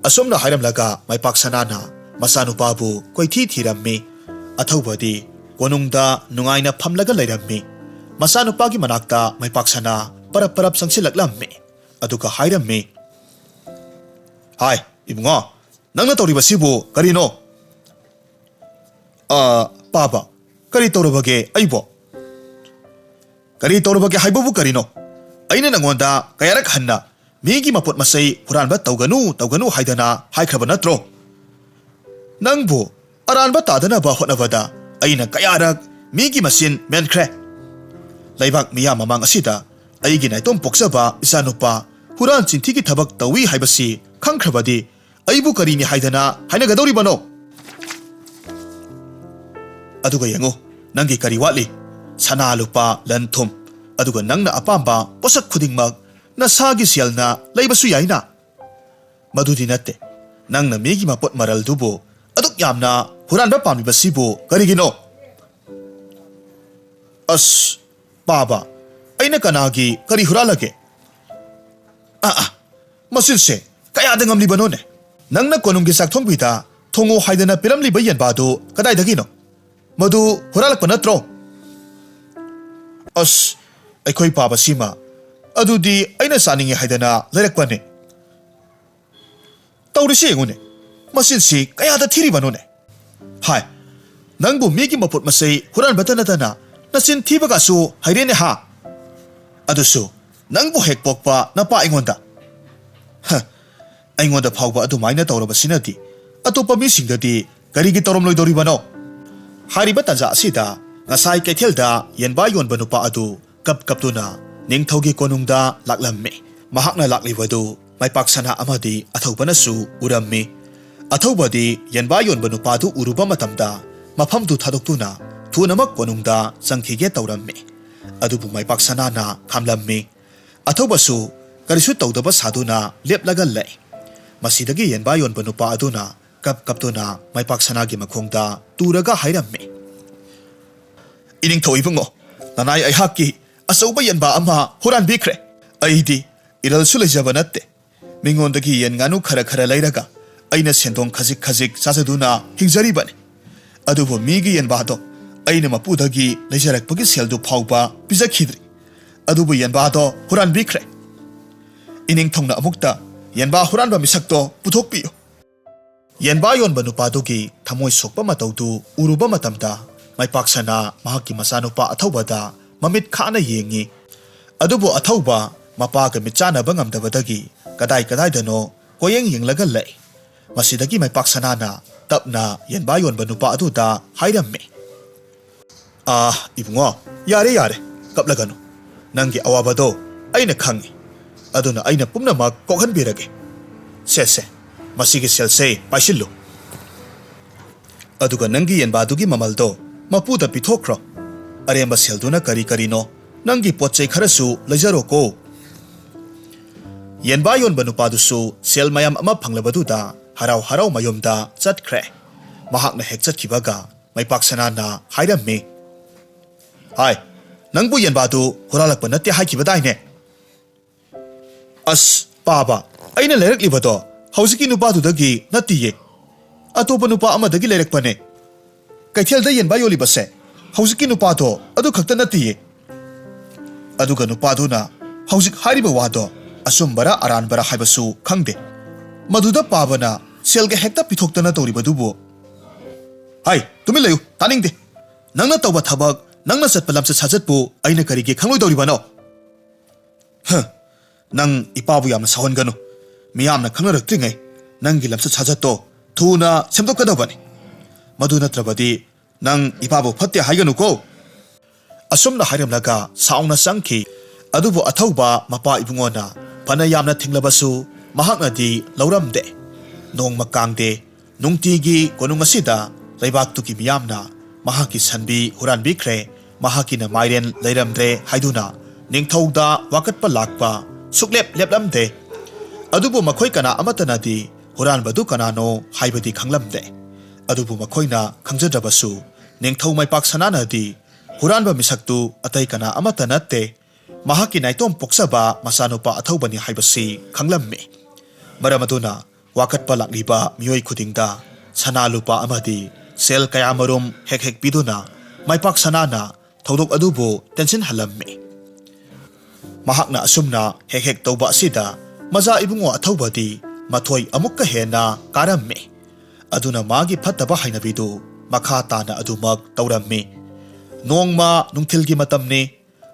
ꯑꯁꯨꯝꯅ ꯍꯥꯏꯔꯝꯂꯒ ꯃꯥꯏꯄꯥꯛ ꯁꯅꯥꯅ ꯃꯆꯥꯅꯨꯄꯥꯕꯨ ꯀꯣꯏꯊꯤ ꯊꯤꯔꯝꯃꯤ꯫ ꯑꯊꯧꯕꯗꯤ ꯀꯣꯅꯨꯡꯗ ꯅꯨꯡꯉꯥꯏꯅ ꯐꯝꯂꯒ ꯂꯩꯔꯝꯃꯤ꯫ ꯃꯆꯥꯅꯨꯄꯥꯒꯤ ꯃꯅꯥꯛꯇ ꯃꯥꯏꯄꯥꯛ ꯁꯅꯥ ꯄꯔꯞ ꯄꯔꯞ ꯆꯪꯁꯤꯜꯂꯛꯂꯝꯃꯤ꯫ ꯑꯗꯨꯒ ꯍꯥꯏꯔꯝꯃꯤ, "ꯍꯥꯏ, ꯏꯕꯨꯡꯉꯣ, ꯅꯪꯅ ꯇꯧꯔꯤꯕꯁꯤꯕꯨ ꯀꯔꯤꯅꯣ?" "ꯑ, ꯄꯥꯕ, ꯀꯔꯤ ꯇꯧꯔꯕꯒꯦ ꯑꯩꯕꯣ?" "ꯀꯔꯤ ꯇꯧꯔꯕꯒꯦ ꯍꯥꯏꯕꯕꯨ ꯀꯔꯤꯅꯣ? ꯑꯩꯅ ꯅꯪꯉꯣꯟꯗ ꯀꯌꯥꯔꯛ ꯍꯟꯅ ꯃꯤꯒꯤ ꯃꯄꯣꯠ ꯃꯆꯩ ꯍꯨꯔꯥꯟꯕ ꯇꯧꯒꯅꯨ, ꯇꯧꯒꯅꯨ ꯍꯥꯏꯗꯅ ꯍꯥꯏꯈ꯭ꯔꯕ ꯅꯠꯇ꯭ꯔꯣ?" ꯅꯪꯕꯨ ꯑꯔꯥꯟꯕ ꯇꯥꯗꯅꯕ ꯍꯣꯠꯅꯕꯗ ꯑꯩꯅ ꯀꯌꯥꯔꯛ ꯃꯤꯒꯤ ꯃꯆꯤꯟ ꯃꯦꯟꯈ꯭ꯔꯦ꯫ ꯂꯩꯕꯥꯛ ꯃꯤꯌꯥꯝ ꯃꯃꯥꯡ ꯑꯁꯤꯗ ꯑꯩꯒꯤ ꯅꯥꯏꯇꯣꯝ ꯄꯣꯛꯆꯕ ꯏꯆꯥꯅꯨꯄꯥ ꯍꯨꯔꯥꯟ ꯆꯤꯟꯊꯤꯒꯤ ꯊꯕꯛ ꯇꯧꯏ ꯍꯥꯏꯕꯁꯤ ꯈꯪꯈ꯭ꯔꯕꯗꯤ ꯑꯩꯕꯨ ꯀꯔꯤꯅꯤ ꯍꯥꯏꯗꯅ ꯍꯥꯏꯅꯒꯗꯧꯔꯤꯕꯅꯣ? ꯑꯗꯨꯒ ꯌꯦꯡꯉꯨ, ꯅꯪꯒꯤ ꯀꯔꯤ ꯋꯥꯠꯂꯤ? ꯁꯅꯥ ꯂꯨꯄꯥ ꯂꯟ ꯊꯨꯝ, ꯑꯗꯨꯒ ꯅꯪꯅ ꯑꯄꯥꯝꯕ ꯄꯣꯠꯁꯛ ꯈꯨꯗꯤꯡꯃꯛ ꯅꯁꯥꯒꯤ ꯁꯦꯜꯅ ꯂꯩꯕꯁꯨ ꯌꯥꯏꯅ꯫ ꯃꯗꯨꯗꯤ ꯅꯠꯇꯦ, ꯅꯪꯅ ꯃꯤꯒꯤ ꯃꯄꯣꯠ ꯃꯔꯜꯗꯨꯕꯨ ꯑꯗꯨꯛ ꯌꯥꯝꯅ ꯍꯨꯔꯥꯟꯕ ꯄꯥꯝꯂꯤꯕꯁꯤꯕꯨ ꯀꯔꯤꯒꯤꯅꯣ? ꯑꯁ, ꯄꯥꯕ, ꯑꯩꯅ ꯀꯅꯥꯒꯤ ꯀꯔꯤ ꯍꯨꯔꯥꯜꯂꯒꯦ? ꯑꯥ, ꯑꯥ, ꯃꯁꯤꯁꯦ ꯀꯌꯥꯗ ꯉꯝꯂꯤꯕꯅꯣꯅꯦ? ꯅꯪꯅ ꯀꯣꯅꯨꯡꯒꯤ ꯆꯥꯛꯊꯣꯡꯕꯤꯗ ꯊꯣꯡꯉꯣ ꯍꯥꯏꯗꯅ ꯄꯤꯔꯝꯂꯤꯕ ꯌꯦꯟꯕꯥꯗꯨ ꯀꯗꯥꯏꯗꯒꯤꯅꯣ? ꯃꯗꯨ ꯍꯨꯔꯥꯜꯂꯛꯄ ꯅꯠꯇ꯭ꯔꯣ? ꯑꯁ, ꯑꯩꯈꯣꯏ ꯄꯥꯕꯁꯤꯃ ꯑꯗꯨꯗꯤ ꯑꯩꯅ ꯆꯥꯅꯤꯡꯉꯤ ꯍꯥꯏꯗꯅ ꯂꯩꯔꯛꯄꯅꯦ꯫ ꯇꯧꯔꯤꯁꯤ ꯌꯦꯡꯉꯨꯅꯦ, ꯃꯆꯤꯟꯁꯤ ꯀꯌꯥꯗ ꯊꯤꯔꯤꯕꯅꯣꯅꯦ? ꯍꯥꯏ, ꯅꯪꯕꯨ ꯃꯤꯒꯤ ꯃꯄꯣꯠ ꯃꯆꯩ ꯍꯨꯔꯥꯟꯕꯇ ꯅꯠꯇꯅ ꯅꯆꯤꯟ ꯊꯤꯕꯒꯁꯨ ꯍꯩꯔꯦꯅꯦ ꯍꯥ? ꯑꯗꯨꯁꯨ ꯅꯪꯕꯨ ꯍꯦꯛ ꯄꯣꯛꯄ ꯅꯄꯥ ꯑꯩꯉꯣꯟꯗ꯫ ꯍ, ꯑꯩꯉꯣꯟꯗ ꯐꯥꯎꯕ ꯑꯗꯨꯃꯥꯏꯅ ꯇꯧꯔꯕꯁꯤꯅꯗꯤ ꯑꯇꯣꯞꯄ ꯃꯤꯁꯤꯡꯗꯗꯤ ꯀꯔꯤꯒꯤ ꯇꯧꯔꯝꯂꯣꯏꯗꯧꯔꯤꯕꯅꯣ? ꯍꯥꯏꯔꯤꯕ ꯇꯥꯟꯖꯥ ꯑꯁꯤꯗ ꯉꯁꯥꯏ ꯀꯩꯊꯦꯜꯗ ꯌꯦꯟꯕꯥ ꯌꯣꯟꯕ ꯅꯨꯄꯥ ꯑꯗꯨ ꯀꯞ ꯀꯞꯇꯨꯅ ꯅꯤꯡꯊꯧꯒꯤ ꯀꯣꯅꯨꯡꯗ ꯂꯥꯛꯂꯝꯃꯤ꯫ ꯃꯍꯥꯛꯅ ꯂꯥꯛꯂꯤꯕꯗꯨ ꯃꯥꯏꯄꯥꯛ ꯁꯅꯥ ꯑꯃꯗꯤ ꯑꯊꯧꯕꯅꯁꯨ ꯎꯔꯝꯃꯤ꯫ ꯑꯊꯧꯕꯗꯤ ꯌꯦꯟꯕꯥ ꯌꯣꯟꯕ ꯅꯨꯄꯥꯗꯨ ꯎꯔꯨꯕ ꯃꯇꯝꯗ ꯃꯐꯝꯗꯨ ꯊꯥꯗꯣꯛꯇꯨꯅ ꯊꯨꯅꯃꯛ ꯀꯣꯅꯨꯡꯗ ꯆꯪꯈꯤꯒꯦ ꯇꯧꯔꯝꯃꯤ꯫ ꯑꯗꯨꯕꯨ ꯃꯥꯏꯄꯥꯛ ꯁꯅꯥꯅ ꯈꯥꯝꯂꯝꯃꯤ꯫ ꯑꯊꯧꯕꯁꯨ ꯀꯔꯤꯁꯨ ꯇꯧꯗꯕ ꯁꯥꯗꯨꯅ ꯂꯦꯞꯂꯒ ꯂꯩ꯫ ꯃꯁꯤꯗꯒꯤ ꯌꯦꯟꯕꯥ ꯌꯣꯟꯕ ꯅꯨꯄꯥ ꯑꯗꯨꯅ ꯀꯞ ꯀꯞꯇꯨꯅ ꯃꯥꯏꯄꯥꯛ ꯁꯅꯥꯒꯤ ꯃꯈꯣꯡꯗ ꯇꯨꯔꯒ ꯍꯥꯏꯔꯝꯃꯤ, "ꯏꯅꯤꯡꯊꯧ ꯏꯕꯨꯡꯉꯣ, ꯅꯅꯥꯏ ꯑꯩꯍꯥꯛꯀꯤ ꯑꯆꯧꯕ ꯌꯦꯟꯕꯥ ꯑꯃ ꯍꯨꯔꯥꯟꯕꯤꯈ꯭ꯔꯦ꯫ ꯑꯩꯗꯤ ꯏꯔꯜꯁꯨ ꯂꯩꯖꯕ ꯅꯠꯇꯦ꯫ ꯃꯤꯉꯣꯟꯗꯒꯤ ꯌꯦꯟ ꯉꯥꯅꯨ ꯈꯔ ꯈꯔ ꯂꯩꯔꯒ ꯑꯩꯅ ꯁꯦꯟꯗꯣꯡ ꯈꯖꯤꯛ ꯈꯖꯤꯛ ꯆꯥꯖꯗꯨꯅ ꯍꯤꯡꯖꯔꯤꯕꯅꯤ꯫ ꯑꯗꯨꯕꯨ ꯃꯤꯒꯤ ꯌꯦꯟꯕꯥꯗꯣ ꯑꯩꯅ ꯃꯄꯨꯗꯒꯤ ꯂꯩꯖꯔꯛꯄꯒꯤ ꯁꯦꯜꯗꯨ ꯐꯥꯎꯕ ꯄꯤꯖꯈꯤꯗ꯭ꯔꯤ꯫ ꯑꯗꯨꯕꯨ ꯌꯦꯟꯕꯥꯗꯣ ꯍꯨꯔꯥꯟꯕꯤꯈ꯭ꯔꯦ꯫ ꯏꯅꯤꯡꯊꯧꯅ ꯑꯃꯨꯛꯇ ꯌꯦꯟꯕꯥ ꯍꯨꯔꯥꯟꯕ ꯃꯤꯁꯛꯇꯣ ꯄꯨꯊꯣꯛꯄꯤꯌꯨ!" ꯌꯦꯟꯕꯥ ꯌꯣꯟꯕ ꯅꯨꯄꯥꯗꯨꯒꯤ ꯊꯃꯣꯏ ꯁꯣꯛꯄ ꯃꯇꯧꯗꯨ ꯎꯔꯨꯕ ꯃꯇꯝꯗ ꯃꯥꯏꯄꯥꯛ ꯁꯅꯥ ꯃꯍꯥꯛꯀꯤ ꯃꯆꯥꯅꯨꯄꯥ ꯑꯊꯧꯕꯗ ꯃꯃꯤꯠ ꯈꯥꯅ ꯌꯦꯡꯉꯤ꯫ ꯑꯗꯨꯕꯨ ꯑꯊꯧꯕ ꯃꯄꯥꯒ ꯃꯤꯠꯆꯥꯟꯅꯕ ꯉꯝꯗꯕꯗꯒꯤ ꯀꯗꯥꯏ ꯀꯗꯥꯏꯗꯅꯣ ꯀꯣꯌꯦꯡ ꯌꯦꯡꯂꯒ ꯂꯩ꯫ ꯃꯁꯤꯗꯒꯤ ꯃꯥꯏꯄꯥꯛ ꯁꯅꯥꯅ ꯇꯞꯅ ꯌꯦꯟꯕꯥ ꯌꯣꯟꯕ ꯅꯨꯄꯥ ꯑꯗꯨꯗ ꯍꯥꯏꯔꯝꯃꯤ, "ꯑꯥ, ꯏꯕꯨꯡꯉꯣ, ꯌꯥꯔꯦ, ꯌꯥꯔꯦ, ꯀꯞꯂꯒꯅꯨ꯫ ꯅꯪꯒꯤ ꯑꯋꯥꯕꯗꯣ ꯑꯩꯅ ꯈꯪꯏ꯫ ꯑꯗꯨꯅ ꯑꯩꯅ ꯄꯨꯝꯅꯃꯛ ꯀꯣꯛꯍꯟꯕꯤꯔꯒꯦ꯫ ꯁꯦ, ꯁꯦ, ꯃꯁꯤꯒꯤ ꯁꯦꯜꯁꯦ ꯄꯥꯏꯁꯤꯜꯂꯨ꯫ ꯑꯗꯨꯒ ꯅꯪꯒꯤ ꯌꯦꯟꯕꯥꯗꯨꯒꯤ ꯃꯃꯜꯗꯣ ꯃꯄꯨꯗ ꯄꯤꯊꯣꯛꯈ꯭ꯔꯣ꯫ ꯑꯔꯦꯝꯕ ꯁꯦꯜꯗꯨꯅ ꯀꯔꯤ ꯀꯔꯤꯅꯣ ꯅꯪꯒꯤ ꯄꯣꯠ ꯆꯩ ꯈꯔꯁꯨ ꯂꯩꯖꯔꯣꯀꯣ꯫" ꯌꯦꯟꯕꯥ ꯌꯣꯟꯕ ꯅꯨꯄꯥꯗꯨꯁꯨ ꯁꯦꯜ ꯃꯌꯥꯝ ꯑꯃ ꯐꯪꯂꯕꯗꯨꯗ ꯍꯔꯥꯎ ꯍꯔꯥꯎ ꯃꯌꯨꯝꯗ ꯆꯠꯈ꯭ꯔꯦ꯫ ꯃꯍꯥꯛꯅ ꯍꯦꯛ ꯆꯠꯈꯤꯕꯒ ꯃꯥꯏꯄꯥꯛ ꯁꯅꯥꯅ ꯍꯥꯏꯔꯝꯃꯤ, "ꯍꯥꯏ, ꯅꯪꯕꯨ ꯌꯦꯟꯕꯥꯗꯨ ꯍꯨꯔꯥꯜꯂꯛꯄ ꯅꯠꯇꯦ ꯍꯥꯏꯈꯤꯕꯗꯥꯏꯅꯦ?" "ꯑꯁ, ꯄꯥꯕ, ꯑꯩꯅ ꯂꯩꯔꯛꯂꯤꯕꯗꯣ ꯍꯧꯖꯤꯛꯀꯤ ꯅꯨꯄꯥꯗꯨꯗꯒꯤ ꯅꯠꯇꯤꯌꯦ꯫ ꯑꯇꯣꯞꯄ ꯅꯨꯄꯥ ꯑꯃꯗꯒꯤ ꯂꯩꯔꯛꯄꯅꯦ꯫ ꯀꯩꯊꯦꯜꯗ ꯌꯦꯟꯕꯥ ꯌꯣꯜꯂꯤꯕꯁꯦ ꯍꯧꯖꯤꯛꯀꯤ ꯅꯨꯄꯥꯗꯣ ꯑꯗꯨ ꯈꯛꯇ ꯅꯠꯇꯤꯌꯦ꯫" ꯑꯗꯨꯒ ꯅꯨꯄꯥꯗꯨꯅ ꯍꯧꯖꯤꯛ ꯍꯥꯏꯔꯤꯕ ꯋꯥꯗꯣ ꯑꯆꯨꯝꯕꯔꯥ ꯑꯔꯥꯟꯕꯔꯥ ꯍꯥꯏꯕꯁꯨ ꯈꯪꯗꯦ꯫ ꯃꯗꯨꯗ ꯄꯥꯕꯅ ꯁꯦꯜꯒ ꯍꯦꯛꯇ ꯄꯤꯊꯣꯛꯇꯅ ꯇꯧꯔꯤꯕꯗꯨꯕꯨ꯫ "ꯍꯥꯏ, ꯇꯨꯃꯤꯟ ꯂꯩꯌꯨ, ꯇꯥꯅꯤꯡꯗꯦ꯫ ꯅꯪꯅ ꯇꯧꯕ ꯊꯕꯛ, ꯅꯪꯅ ꯆꯠꯄ ꯂꯝꯆꯠ ꯁꯥꯖꯠꯄꯨ ꯑꯩꯅ ꯀꯔꯤꯒꯤ ꯈꯪꯂꯣꯏꯗꯧꯔꯤꯕꯅꯣ? ꯍ, ꯅꯪ ꯏꯄꯥꯕꯨ ꯌꯥꯝꯅ ꯁꯥꯎꯍꯟꯒꯅꯨ꯫ ꯃꯤꯌꯥꯝꯅ ꯈꯪꯅꯔꯛꯇ꯭ꯔꯤꯉꯩ ꯅꯪꯒꯤ ꯂꯝꯆꯠ ꯁꯥꯖꯠꯇꯣ ꯊꯨꯅ ꯁꯦꯝꯗꯣꯛꯀꯗꯕꯅꯤ꯫ ꯃꯗꯨ ꯅꯠꯇ꯭ꯔꯕꯗꯤ ꯅꯪ ꯏꯄꯥꯕꯨ ꯐꯠꯇꯦ ꯍꯥꯏꯒꯅꯨꯀꯣ꯫" ꯑꯁꯨꯝꯅ ꯍꯥꯏꯔꯝꯂꯒ ꯁꯥꯎꯅ ꯆꯪꯈꯤ꯫ ꯑꯗꯨꯕꯨ ꯑꯊꯧꯕ ꯃꯄꯥ ꯏꯕꯨꯡꯉꯣꯅ ꯐꯅ ꯌꯥꯝꯅ ꯊꯤꯡꯂꯕꯁꯨ ꯃꯍꯥꯛꯅꯗꯤ ꯂꯧꯔꯝꯗꯦ꯫ ꯅꯣꯡꯃ ꯀꯥꯡꯗꯦ ꯅꯨꯡꯇꯤꯒꯤ ꯀꯣꯅꯨꯡ ꯑꯁꯤꯗ ꯂꯩꯕꯥꯛꯇꯨꯒꯤ ꯃꯤꯌꯥꯝꯅ ꯃꯍꯥꯛꯀꯤ ꯁꯟꯕꯤ ꯍꯨꯔꯥꯟꯕꯤꯈ꯭ꯔꯦ, ꯃꯍꯥꯛꯀꯤꯅ ꯃꯥꯏꯔꯦꯟ ꯂꯩꯔꯝꯗ꯭ꯔꯦ ꯍꯥꯏꯗꯨꯅ ꯅꯤꯡꯊꯧꯗ ꯋꯥꯀꯠꯄ ꯂꯥꯛꯄ ꯁꯨꯛꯂꯦꯞ ꯂꯦꯞꯂꯝꯗꯦ꯫ ꯑꯗꯨꯕꯨ ꯃꯈꯣꯏ ꯀꯅꯥ ꯑꯃꯠꯇꯅꯗꯤ ꯍꯨꯔꯥꯟꯕꯗꯨ ꯀꯅꯥꯅꯣ ꯍꯥꯏꯕꯗꯤ ꯈꯪꯂꯝꯗꯦ꯫ ꯑꯗꯨꯕꯨ ꯃꯈꯣꯏꯅ ꯈꯪꯖꯗ꯭ꯔꯕꯁꯨ ꯅꯤꯡꯊꯧ ꯃꯥꯏꯄꯥꯛ ꯁꯅꯥꯅꯗꯤ ꯍꯨꯔꯥꯟꯕ ꯃꯤꯁꯛꯇꯨ ꯑꯇꯩ ꯀꯅꯥ ꯑꯃꯠꯇ ꯅꯠꯇꯦ, ꯃꯍꯥꯛꯀꯤ ꯅꯥꯏꯇꯣꯝ ꯄꯣꯛꯆꯕ ꯃꯆꯥꯅꯨꯄꯥ ꯑꯊꯧꯕꯅꯤ ꯍꯥꯏꯕꯁꯤ ꯈꯪꯂꯝꯃꯤ꯫ ꯃꯔꯝ ꯑꯗꯨꯅ ꯋꯥꯀꯠꯄ ꯂꯥꯛꯂꯤꯕ ꯃꯤꯑꯣꯏ ꯈꯨꯗꯤꯡꯗ ꯁꯅꯥ ꯂꯨꯄꯥ ꯑꯃꯗꯤ ꯁꯦꯜ ꯀꯌꯥꯃꯔꯨꯝ ꯍꯦꯛ ꯍꯦꯛ ꯄꯤꯗꯨꯅ ꯃꯥꯏꯄꯥꯛ ꯁꯅꯥꯅ ꯊꯧꯗꯣꯛ ꯑꯗꯨꯕꯨ ꯇꯦꯟꯁꯤꯟꯍꯜꯂꯝꯃꯤ꯫ ꯃꯍꯥꯛꯅ ꯑꯁꯨꯝꯅ ꯍꯦꯛ ꯍꯦꯛ ꯇꯧꯕ ꯑꯁꯤꯗ ꯃꯆꯥ ꯏꯕꯨꯡꯉꯣ ꯑꯊꯧꯕꯗꯤ ꯃꯊꯣꯏ ꯑꯃꯨꯛꯀ ꯍꯦꯟꯅ ꯀꯥꯔꯝꯃꯤ꯫ ꯑꯗꯨꯅ ꯃꯥꯒꯤ ꯐꯠꯇꯕ ꯍꯩꯅꯕꯤꯗꯨ ꯃꯈꯥ ꯇꯥꯅ ꯑꯗꯨꯃꯛ ꯇꯧꯔꯝꯃꯤ꯫ ꯅꯣꯡꯃ ꯅꯨꯡꯊꯤꯜꯒꯤ ꯃꯇꯝꯅꯤ꯫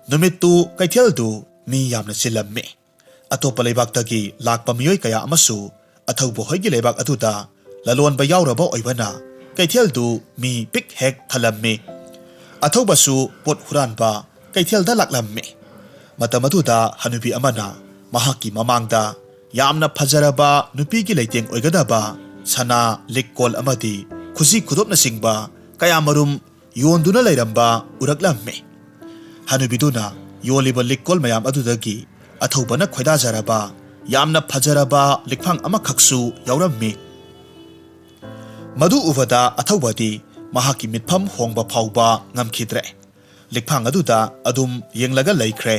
ꯅꯨꯃꯤꯠꯇꯨ ꯀꯩꯊꯦꯜꯗꯨ ꯃꯤ ꯌꯥꯝꯅ ꯆꯤꯜꯂꯝꯃꯤ꯫ ꯑꯇꯣꯞꯄ ꯂꯩꯕꯥꯛꯇꯒꯤ ꯂꯥꯛꯄ ꯃꯤꯑꯣꯏ ꯀꯌꯥ ꯑꯃꯁꯨ ꯑꯊꯧꯕ ꯍꯣꯏꯒꯤ ꯂꯩꯕꯥꯛ ꯑꯗꯨꯗ ꯂꯂꯣꯟꯕ ꯌꯥꯎꯔꯕ ꯑꯣꯏꯕꯅ ꯀꯩꯊꯦꯜꯗꯨ ꯃꯤ ꯄꯤꯛ ꯍꯦꯛ ꯊꯜꯂꯝꯃꯤ꯫ ꯑꯊꯧꯕꯁꯨ ꯄꯣꯠ ꯍꯨꯔꯥꯟꯕ ꯀꯩꯊꯦꯜꯗ ꯂꯥꯛꯂꯝꯃꯤ꯫ ꯃꯇꯝ ꯑꯗꯨꯗ ꯍꯅꯨꯕꯤ ꯑꯃꯅ ꯃꯍꯥꯛꯀꯤ ꯃꯃꯥꯡꯗ ꯌꯥꯝꯅ ꯐꯖꯔꯕ ꯅꯨꯄꯤꯒꯤ ꯂꯩꯇꯦꯡ ꯑꯣꯏꯒꯗꯕ ꯁꯅꯥ, ꯂꯤꯛ ꯀꯣꯟ ꯑꯃꯗꯤ ꯈꯨꯖꯤ ꯈꯨꯗꯣꯞꯅꯆꯤꯡꯕ ꯀꯌꯥꯃꯔꯨꯝ ꯌꯣꯟꯗꯨꯅ ꯂꯩꯔꯝꯕ ꯎꯔꯛꯂꯝꯃꯤ꯫ ꯍꯅꯨꯕꯤꯗꯨꯅ ꯌꯣꯜꯂꯤꯕ ꯂꯤꯛ ꯀꯣꯟ ꯃꯌꯥꯝ ꯑꯗꯨꯗꯒꯤ ꯑꯊꯧꯕꯅ ꯈꯣꯏꯗꯥꯖꯔꯕ ꯌꯥꯝꯅ ꯐꯖꯔꯕ ꯂꯤꯛꯐꯥꯡ ꯑꯃꯈꯛꯁꯨ ꯌꯥꯎꯔꯝꯃꯤ꯫ ꯃꯗꯨ ꯎꯕꯗ ꯑꯊꯧꯕꯗꯤ ꯃꯍꯥꯛꯀꯤ ꯃꯤꯠꯐꯝ ꯍꯣꯡꯕ ꯐꯥꯎꯕ ꯉꯝꯈꯤꯗ꯭ꯔꯦ꯫ ꯂꯤꯛꯐꯥꯡ ꯑꯗꯨꯗ ꯑꯗꯨꯝ ꯌꯦꯡꯂꯒ ꯂꯩꯈ꯭ꯔꯦ꯫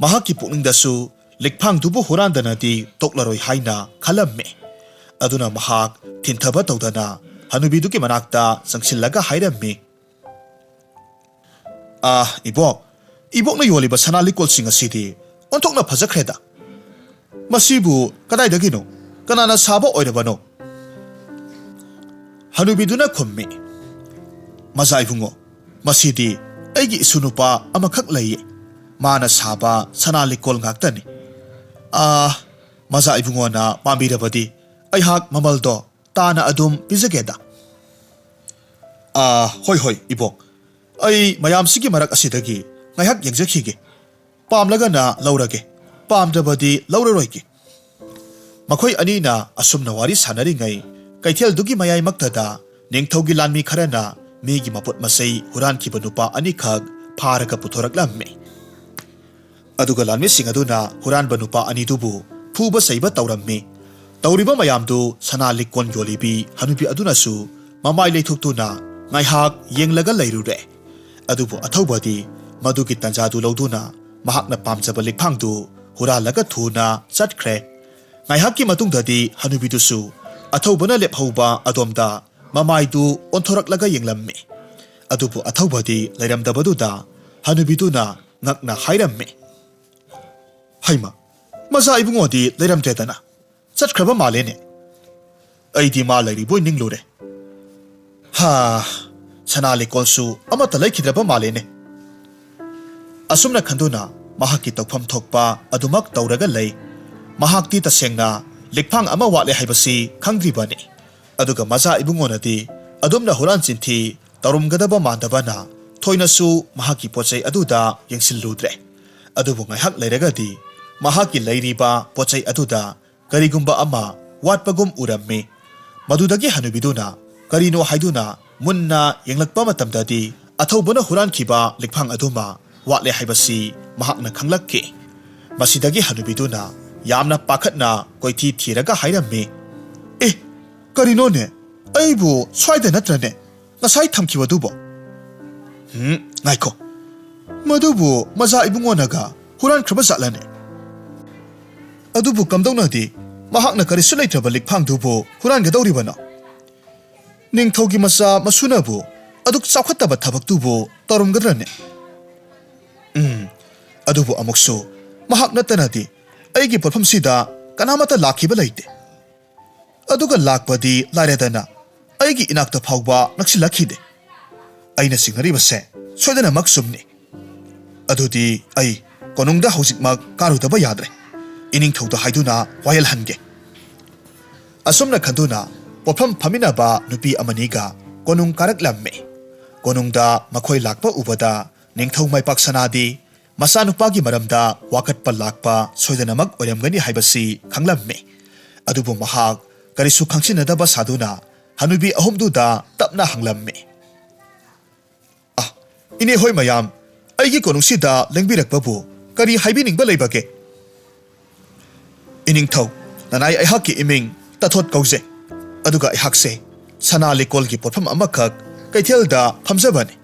ꯃꯍꯥꯛꯀꯤ ꯄꯨꯛꯅꯤꯡꯗꯁꯨ ꯂꯤꯛꯐꯥꯡꯗꯨꯕꯨ ꯍꯨꯔꯥꯟꯗꯅꯗꯤ ꯇꯣꯛꯂꯔꯣꯏ ꯍꯥꯏꯅ ꯈꯜꯂꯝꯃꯤ꯫ ꯑꯗꯨꯅ ꯃꯍꯥꯛ ꯊꯤꯟꯊꯕ ꯇꯧꯗꯅ ꯍꯅꯨꯕꯤꯗꯨꯒꯤ ꯃꯅꯥꯛꯇ ꯆꯪꯁꯤꯜꯂꯒ ꯍꯥꯏꯔꯝꯃꯤ, "ꯑꯥ, ꯏꯕꯣꯛ, ꯏꯕꯣꯛꯅ ꯌꯣꯜꯂꯤꯕ ꯁꯅꯥ ꯂꯤꯛꯀꯣꯜꯁꯤꯡ ꯑꯁꯤꯗꯤ ꯑꯣꯟꯊꯣꯛꯅ ꯐꯖꯈ꯭ꯔꯦꯗ꯫ ꯃꯁꯤꯕꯨ ꯀꯗꯥꯏꯗꯒꯤꯅꯣ? ꯀꯅꯥꯅ ꯁꯥꯕ ꯑꯣꯏꯔꯕꯅꯣ?" ꯍꯅꯨꯕꯤꯗꯨꯅ ꯈꯨꯝꯃꯤ, "ꯃꯖꯥ ꯏꯕꯨꯡꯉꯣ, ꯃꯁꯤꯗꯤ ꯑꯩꯒꯤ ꯏꯁꯨ ꯅꯨꯄꯥ ꯑꯃꯈꯛ ꯂꯩꯌꯦ꯫ ꯃꯥꯅ ꯁꯥꯕ ꯁꯅꯥ ꯂꯤꯛꯀꯣꯜ ꯉꯥꯛꯇꯅꯤ꯫ ꯑꯥ, ꯃꯖꯥ ꯏꯕꯨꯡꯉꯣꯅ ꯄꯥꯝꯕꯤꯔꯕꯗꯤ ꯑꯩꯍꯥꯛ ꯃꯃꯜꯗꯣ ꯇꯥꯅ ꯑꯗꯨꯝ ꯄꯤꯖꯒꯦꯗ꯫" "ꯑꯥ, ꯍꯣꯏ, ꯍꯣꯏ, ꯏꯕꯣꯛ꯫ ꯑꯩ ꯃꯌꯥꯝꯁꯤꯒꯤ ꯃꯔꯛ ꯑꯁꯤꯗꯒꯤ ꯉꯥꯏꯍꯥꯛ ꯌꯦꯡꯖꯈꯤꯒꯦ꯫ ꯄꯥꯝꯂꯒꯅ ꯂꯧꯔꯒꯦ, ꯄꯥꯝꯗ꯭ꯔꯕꯗꯤ ꯂꯧꯔꯔꯣꯏꯒꯦ꯫" ꯃꯈꯣꯏ ꯑꯅꯤꯅ ꯑꯁꯨꯝꯅ ꯋꯥꯔꯤ ꯁꯥꯟꯅꯔꯤꯉꯩ, ꯀꯩꯊꯦꯜꯗꯨꯒꯤ ꯃꯌꯥꯏꯃꯛꯇꯗ ꯅꯤꯡꯊꯧꯒꯤ ꯂꯥꯟꯃꯤ ꯈꯔꯅ ꯃꯤꯒꯤ ꯃꯄꯣꯠ ꯃꯆꯩ ꯍꯨꯔꯥꯟꯈꯤꯕ ꯅꯨꯄꯥ ꯑꯅꯤꯈꯛ ꯐꯥꯔꯒ ꯄꯨꯊꯣꯔꯛꯂꯝꯃꯤ꯫ ꯑꯗꯨꯒ ꯂꯥꯟꯃꯤꯁꯤꯡ ꯑꯗꯨꯅ ꯍꯨꯔꯥꯟꯕ ꯅꯨꯄꯥ ꯑꯅꯤꯗꯨꯕꯨ ꯐꯨꯕ ꯆꯩꯕ ꯇꯧꯔꯝꯃꯤ꯫ ꯇꯧꯔꯤꯕ ꯃꯌꯥꯝꯗꯨ ꯁꯅꯥ ꯂꯤꯛꯀꯣꯟ ꯌꯣꯜꯂꯤꯕꯤ ꯍꯅꯨꯕꯤ ꯑꯗꯨꯅꯁꯨ ꯃꯃꯥꯏ ꯂꯩꯊꯣꯛꯇꯨꯅ ꯉꯥꯏꯍꯥꯛ ꯌꯦꯡꯂꯒ ꯂꯩꯔꯨꯔꯦ꯫ ꯑꯗꯨꯕꯨ ꯑꯊꯧꯕꯗꯤ ꯃꯗꯨꯒꯤ ꯇꯟꯖꯥꯗꯨ ꯂꯧꯗꯨꯅ ꯃꯍꯥꯛꯅ ꯄꯥꯝꯖꯕ ꯂꯤꯛꯐꯥꯡꯗꯨ ꯍꯨꯔꯥꯜꯂꯒ ꯊꯨꯅ ꯆꯠꯈ꯭ꯔꯦ꯫ ꯉꯥꯏꯍꯥꯛꯀꯤ ꯃꯇꯨꯡꯗꯗꯤ ꯍꯅꯨꯕꯤꯗꯨꯁꯨ ꯑꯊꯧꯕꯅ ꯂꯦꯞꯍꯧꯕ ꯑꯗꯣꯝꯗ ꯃꯃꯥꯏꯗꯨ ꯑꯣꯟꯊꯣꯔꯛꯂꯒ ꯌꯦꯡꯂꯝꯃꯤ꯫ ꯑꯗꯨꯕꯨ ꯑꯊꯧꯕꯗꯤ ꯂꯩꯔꯝꯗꯕꯗꯨꯗ ꯍꯅꯨꯕꯤꯗꯨꯅ ꯉꯛꯅ ꯍꯥꯏꯔꯝꯃꯤ, "ꯍꯩꯃ, ꯃꯖꯥ ꯏꯕꯨꯡꯉꯣꯗꯤ ꯂꯩꯔꯝꯗ꯭ꯔꯦꯗꯅ꯫ ꯆꯠꯈ꯭ꯔꯕ ꯃꯥꯜꯂꯦꯅꯦ꯫ ꯑꯩꯗꯤ ꯃꯥ ꯂꯩꯔꯤꯕꯣꯏ ꯅꯤꯡꯂꯨꯔꯦ꯫ ꯍꯥ, ꯁꯅꯥ ꯂꯤꯛꯀꯣꯜꯁꯨ ꯑꯃꯠꯇ ꯂꯩꯈꯤꯗ꯭ꯔꯕ ꯃꯥꯜꯂꯦꯅꯦ꯫" ꯑꯁꯨꯝꯅ ꯈꯟꯗꯨꯅ ꯃꯍꯥꯛꯀꯤ ꯇꯧꯐꯝ ꯊꯣꯛꯄ ꯑꯗꯨꯃꯛ ꯇꯧꯔꯒ ꯂꯩ꯫ ꯃꯍꯥꯛꯇꯤ ꯇꯁꯦꯡꯅ ꯂꯤꯛꯐꯥꯡ ꯑꯃ ꯋꯥꯠꯂꯦ ꯍꯥꯏꯕꯁꯤ ꯈꯪꯗ꯭ꯔꯤꯕꯅꯤ꯫ ꯑꯗꯨꯒ ꯃꯆꯥ ꯏꯕꯨꯡꯉꯣꯅꯗꯤ ꯑꯗꯨꯝꯅ ꯍꯨꯔꯥꯟ ꯆꯤꯟꯊꯤ ꯇꯧꯔꯝꯒꯗꯕ ꯃꯥꯟꯗꯕꯅ ꯊꯣꯏꯅꯁꯨ ꯃꯍꯥꯛꯀꯤ ꯄꯣꯠ ꯆꯩ ꯑꯗꯨꯗ ꯌꯦꯡꯁꯤꯜꯂꯨꯗ꯭ꯔꯦ꯫ ꯑꯗꯨꯕꯨ ꯉꯥꯏꯍꯥꯛ ꯂꯩꯔꯒꯗꯤ ꯃꯍꯥꯛꯀꯤ ꯂꯩꯔꯤꯕ ꯄꯣꯠ ꯆꯩ ꯑꯗꯨꯗ ꯀꯔꯤꯒꯨꯝꯕ ꯑꯃ ꯋꯥꯠꯄꯒꯨꯝ ꯎꯔꯝꯃꯤ꯫ ꯃꯗꯨꯗꯒꯤ ꯍꯅꯨꯕꯤꯗꯨꯅ ꯀꯔꯤꯅꯣ ꯍꯥꯏꯗꯨꯅ ꯃꯨꯟꯅ ꯌꯦꯡꯂꯛꯄ ꯃꯇꯝꯗꯗꯤ ꯑꯊꯧꯕꯅ ꯍꯨꯔꯥꯟꯈꯤꯕ ꯂꯤꯛꯐꯥꯡ ꯑꯗꯨꯃ ꯋꯥꯠꯂꯦ ꯍꯥꯏꯕꯁꯤ ꯃꯍꯥꯛꯅ ꯈꯪꯂꯛꯈꯤ꯫ ꯃꯁꯤꯗꯒꯤ ꯍꯅꯨꯕꯤꯗꯨꯅ ꯌꯥꯝꯅ ꯄꯥꯈꯠꯅ ꯀꯣꯏꯊꯤ ꯊꯤꯔꯒ ꯍꯥꯏꯔꯝꯃꯤ, "ꯑꯦ, ꯀꯔꯤꯅꯣꯅꯦ? ꯑꯩꯕꯨ ꯁ꯭ꯋꯥꯏꯗ ꯅꯠꯇ꯭ꯔꯅꯦ ꯉꯁꯥꯏ ꯊꯝꯈꯤꯕꯗꯨꯕꯣ? ꯎꯝ, ꯉꯥꯏꯈꯣ, ꯃꯗꯨꯕꯨ ꯃꯆꯥ ꯏꯕꯨꯡꯉꯣꯅꯒ ꯍꯨꯔꯥꯟꯈ꯭ꯔꯕ ꯖꯥꯠꯂꯅꯦ? ꯑꯗꯨꯕꯨ ꯀꯝꯗꯧꯅꯗꯤ ꯃꯍꯥꯛꯅ ꯀꯔꯤꯁꯨ ꯂꯩꯇ꯭ꯔꯕ ꯂꯤꯛꯐꯥꯡꯗꯨꯕꯨ ꯍꯨꯔꯥꯟꯒꯗꯧꯔꯤꯕꯅꯣ? ꯅꯤꯡꯊꯧꯒꯤ ꯃꯆꯥ ꯃꯁꯨꯅꯕꯨ ꯑꯗꯨꯛ ꯆꯥꯎꯈꯠꯇꯕ ꯊꯕꯛꯇꯨꯕꯨ ꯇꯧꯔꯝꯒꯗ꯭ꯔꯅꯦ? ꯎꯝ, ꯑꯗꯨꯕꯨ ꯑꯃꯨꯛꯁꯨ ꯃꯍꯥꯛ ꯅꯠꯇꯅꯗꯤ ꯑꯩꯒꯤ ꯄꯣꯠꯐꯝꯁꯤꯗ ꯀꯅꯥꯃꯠꯇ ꯂꯥꯛꯈꯤꯕ ꯂꯩꯇꯦ꯫ ꯑꯗꯨꯒ ꯂꯥꯛꯄꯗꯤ ꯂꯥꯏꯔꯗꯅ ꯑꯩꯒꯤ ꯏꯅꯥꯛꯇ ꯐꯥꯎꯕ ꯅꯛꯁꯤꯜꯂꯛꯈꯤꯗꯦ꯫ ꯑꯩꯅ ꯆꯤꯡꯅꯔꯤꯕꯁꯦ ꯁꯣꯏꯗꯅꯃꯛ ꯆꯨꯝꯅꯤ꯫ ꯑꯗꯨꯗꯤ ꯑꯩ ꯀꯣꯅꯨꯡꯗ ꯍꯧꯖꯤꯛꯃꯛ ꯀꯥꯔꯨꯗꯕ ꯌꯥꯗ꯭ꯔꯦ꯫ ꯏꯅꯤꯡꯊꯧꯗ ꯍꯥꯏꯗꯨꯅ ꯋꯥꯌꯦꯜꯍꯟꯒꯦ꯫" ꯑꯁꯨꯝꯅ ꯈꯟꯗꯨꯅ ꯄꯣꯠꯐꯝ ꯐꯝꯃꯤꯟꯅꯕ ꯅꯨꯄꯤ ꯑꯃꯅꯤꯒ ꯀꯣꯅꯨꯡ ꯀꯥꯔꯛꯂꯝꯃꯤ꯫ ꯀꯣꯅꯨꯡꯗ ꯃꯈꯣꯏ ꯂꯥꯛꯄ ꯎꯕꯗ ꯅꯤꯡꯊꯧ ꯃꯥꯏꯄꯥꯛ ꯁꯅꯥꯗꯤ ꯃꯆꯥꯅꯨꯄꯥꯒꯤ ꯃꯔꯝꯗ ꯋꯥꯀꯠꯄ ꯂꯥꯛꯄ ꯁꯣꯏꯗꯅꯃꯛ ꯑꯣꯏꯔꯝꯒꯅꯤ ꯍꯥꯏꯕꯁꯤ ꯈꯪꯂꯝꯃꯤ꯫ ꯑꯗꯨꯕꯨ ꯃꯍꯥꯛ ꯀꯔꯤꯁꯨ ꯈꯪꯁꯤꯟꯅꯗꯕ ꯁꯥꯗꯨꯅ ꯍꯅꯨꯕꯤ ꯑꯍꯨꯝꯗꯨꯗ ꯇꯞꯅ ꯍꯪꯂꯝꯃꯤ, "ꯑ, ꯏꯅꯦ ꯍꯣꯏ ꯃꯌꯥꯝ, ꯑꯩꯒꯤ ꯀꯣꯅꯨꯡꯁꯤꯗ ꯂꯦꯡꯕꯤꯔꯛꯄꯕꯨ ꯀꯔꯤ ꯍꯥꯏꯕꯤꯅꯤꯡꯕ ꯂꯩꯕꯒꯦ?" "ꯏꯅꯤꯡꯊꯧ, ꯅꯅꯥꯏ ꯑꯩꯍꯥꯛꯀꯤ ꯏꯃꯤꯡ ꯇꯊꯣꯠ ꯀꯧꯖꯩ꯫ ꯑꯗꯨꯒ ꯑꯩꯍꯥꯛꯁꯦ ꯁꯅꯥ ꯂꯤꯀꯣꯜꯒꯤ ꯄꯣꯠꯐꯝ ꯑꯃꯈꯛ ꯀꯩꯊꯦꯜꯗ ꯐꯝꯖꯕꯅꯤ꯫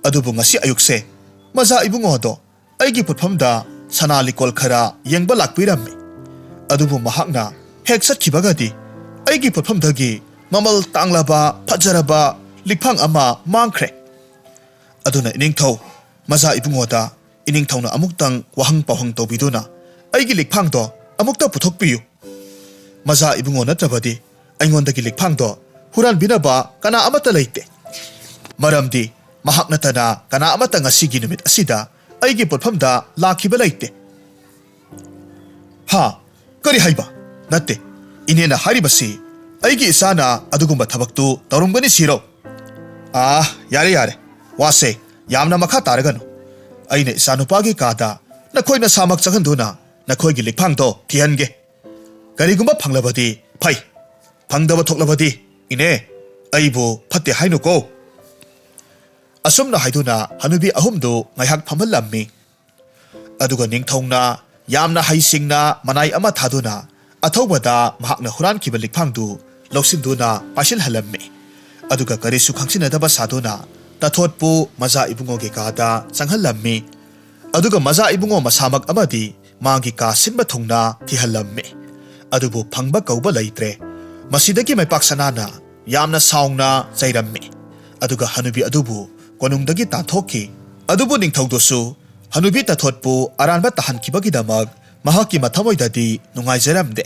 ꯑꯗꯨꯕꯨ ꯉꯁꯤ ꯑꯌꯨꯛꯁꯦ ꯃꯆꯥ ꯏꯕꯨꯡꯉꯣꯗꯣ ꯑꯩꯒꯤ ꯄꯣꯠꯐꯝꯗ ꯁꯅꯥ ꯂꯤꯀꯣꯜ ꯈꯔ ꯌꯦꯡꯕ ꯂꯥꯛꯄꯤꯔꯝꯃꯤ꯫ ꯑꯗꯨꯕꯨ ꯃꯍꯥꯛꯅ ꯍꯦꯛ ꯆꯠꯈꯤꯕꯒꯗꯤ ꯑꯩꯒꯤ ꯄꯣꯠꯐꯝꯗꯒꯤ ꯃꯃꯜ ꯇꯥꯡꯂꯕ ꯐꯖꯔꯕ ꯂꯤꯛꯐꯥꯡ ꯑꯃ ꯃꯥꯡꯈ꯭ꯔꯦ꯫ ꯑꯗꯨꯅ ꯏꯅꯤꯡꯊꯧ, ꯃꯆꯥ ꯏꯕꯨꯡꯉꯣꯗ ꯏꯅꯤꯡꯊꯧꯅ ꯑꯃꯨꯛꯇꯪ ꯋꯥꯍꯪ ꯄꯥꯎꯍꯪ ꯇꯧꯕꯤꯗꯨꯅ ꯑꯩꯒꯤ ꯂꯤꯛꯐꯥꯡꯗꯣ ꯑꯃꯨꯛꯇ ꯄꯨꯊꯣꯛꯄꯤꯌꯨ꯫ ꯃꯆꯥ ꯏꯕꯨꯡꯉꯣ ꯅꯠꯇ꯭ꯔꯕꯗꯤ ꯑꯩꯉꯣꯟꯗꯒꯤ ꯂꯤꯛꯐꯥꯡꯗꯣ ꯍꯨꯔꯥꯟꯕꯤꯅꯕ ꯀꯅꯥ ꯑꯃꯠꯇ ꯂꯩꯇꯦ꯫ ꯃꯔꯝꯗꯤ ꯃꯍꯥꯛ ꯅꯠꯇꯅ ꯀꯅꯥ ꯑꯃꯠꯇ ꯉꯁꯤꯒꯤ ꯅꯨꯃꯤꯠ ꯑꯁꯤꯗ ꯑꯩꯒꯤ ꯄꯣꯠꯐꯝꯗ ꯂꯥꯛꯈꯤꯕ ꯂꯩꯇꯦ꯫" "ꯍꯥ? ꯀꯔꯤ ꯍꯥꯏꯕ? "ꯅꯠꯇꯦ, ꯏꯅꯦꯅ ꯍꯥꯏꯔꯤꯕꯁꯤ ꯑꯩꯒꯤ ꯏꯆꯥꯅ ꯑꯗꯨꯒꯨꯝꯕ ꯊꯕꯛꯇꯨ ꯇꯧꯔꯝꯒꯅꯤ ꯁꯤꯔꯣ?" "ꯑꯥ, ꯌꯥꯔꯦ, ꯌꯥꯔꯦ, ꯋꯥꯁꯦ ꯌꯥꯝꯅ ꯃꯈꯥ ꯇꯥꯔꯒꯅꯨ꯫ ꯑꯩꯅ ꯏꯆꯥꯅꯨꯄꯥꯒꯤ ꯀꯥꯗ ꯅꯈꯣꯏ ꯅꯁꯥꯃꯛ ꯆꯪꯍꯟꯗꯨꯅ ꯅꯈꯣꯏꯒꯤ ꯂꯤꯛꯐꯥꯡꯗꯣ ꯊꯤꯍꯟꯒꯦ꯫ ꯀꯔꯤꯒꯨꯝꯕ ꯐꯪꯂꯕꯗꯤ ꯐꯩ, ꯐꯪꯗꯕ ꯊꯣꯛꯂꯕꯗꯤ, ꯏꯅꯦ, ꯑꯩꯕꯨ ꯐꯠꯇꯦ ꯍꯥꯏꯅꯨꯀꯣ꯫" ꯑꯁꯨꯝꯅ ꯍꯥꯏꯗꯨꯅ ꯍꯅꯨꯕꯤ ꯑꯍꯨꯝꯗꯨ ꯉꯥꯏꯍꯥꯛ ꯐꯝꯍꯜꯂꯝꯃꯤ꯫ ꯑꯗꯨꯒ ꯅꯤꯡꯊꯧꯅ ꯌꯥꯝꯅ ꯍꯩꯁꯤꯡꯅ ꯃꯅꯥꯏ ꯑꯃ ꯊꯥꯗꯨꯅ ꯑꯊꯧꯕꯗ ꯃꯍꯥꯛꯅ ꯍꯨꯔꯥꯟꯈꯤꯕ ꯂꯤꯛꯐꯥꯡꯗꯨ ꯂꯧꯁꯤꯟꯗꯨꯅ ꯄꯥꯏꯁꯤꯜꯍꯜꯂꯝꯃꯤ꯫ ꯑꯗꯨꯒ ꯀꯔꯤꯁꯨ ꯈꯪꯁꯤꯟꯅꯗꯕ ꯁꯥꯗꯨꯅ ꯇꯥꯊꯣꯠꯄꯨ ꯃꯖꯥ ꯏꯕꯨꯡꯉꯣꯒꯤ ꯀꯥꯗ ꯆꯪꯍꯜꯂꯝꯃꯤ꯫ ꯑꯗꯨꯒ ꯃꯖꯥ ꯏꯕꯨꯡꯉꯣ ꯃꯁꯥꯃꯛ ꯑꯃꯗꯤ ꯃꯥꯒꯤ ꯀꯥ ꯁꯤꯟꯕ ꯊꯨꯡꯅ ꯊꯤꯍꯜꯂꯝꯃꯤ꯫ ꯑꯗꯨꯕꯨ ꯐꯪꯕ ꯀꯧꯕ ꯂꯩꯇ꯭ꯔꯦ꯫ ꯃꯁꯤꯗꯒꯤ ꯃꯩꯄꯥꯛ ꯁꯅꯥꯅ ꯌꯥꯝꯅ ꯁꯥꯎꯅ ꯆꯩꯔꯝꯃꯤ꯫ ꯑꯗꯨꯒ ꯍꯅꯨꯕꯤ ꯑꯗꯨꯕꯨ ꯀꯣꯅꯨꯡꯗꯒꯤ ꯇꯥꯟꯊꯣꯛꯈꯤ꯫ ꯑꯗꯨꯕꯨ ꯅꯤꯡꯊꯧꯗꯨꯁꯨ ꯍꯅꯨꯕꯤ ꯇꯥꯊꯣꯠꯄꯨ ꯑꯔꯥꯟꯕ ꯇꯥꯍꯟꯈꯤꯕꯒꯤꯗꯃꯛ ꯃꯍꯥꯛꯀꯤ ꯃꯊꯃꯣꯏꯗꯗꯤ ꯅꯨꯡꯉꯥꯏꯖꯔꯝꯗꯦ꯫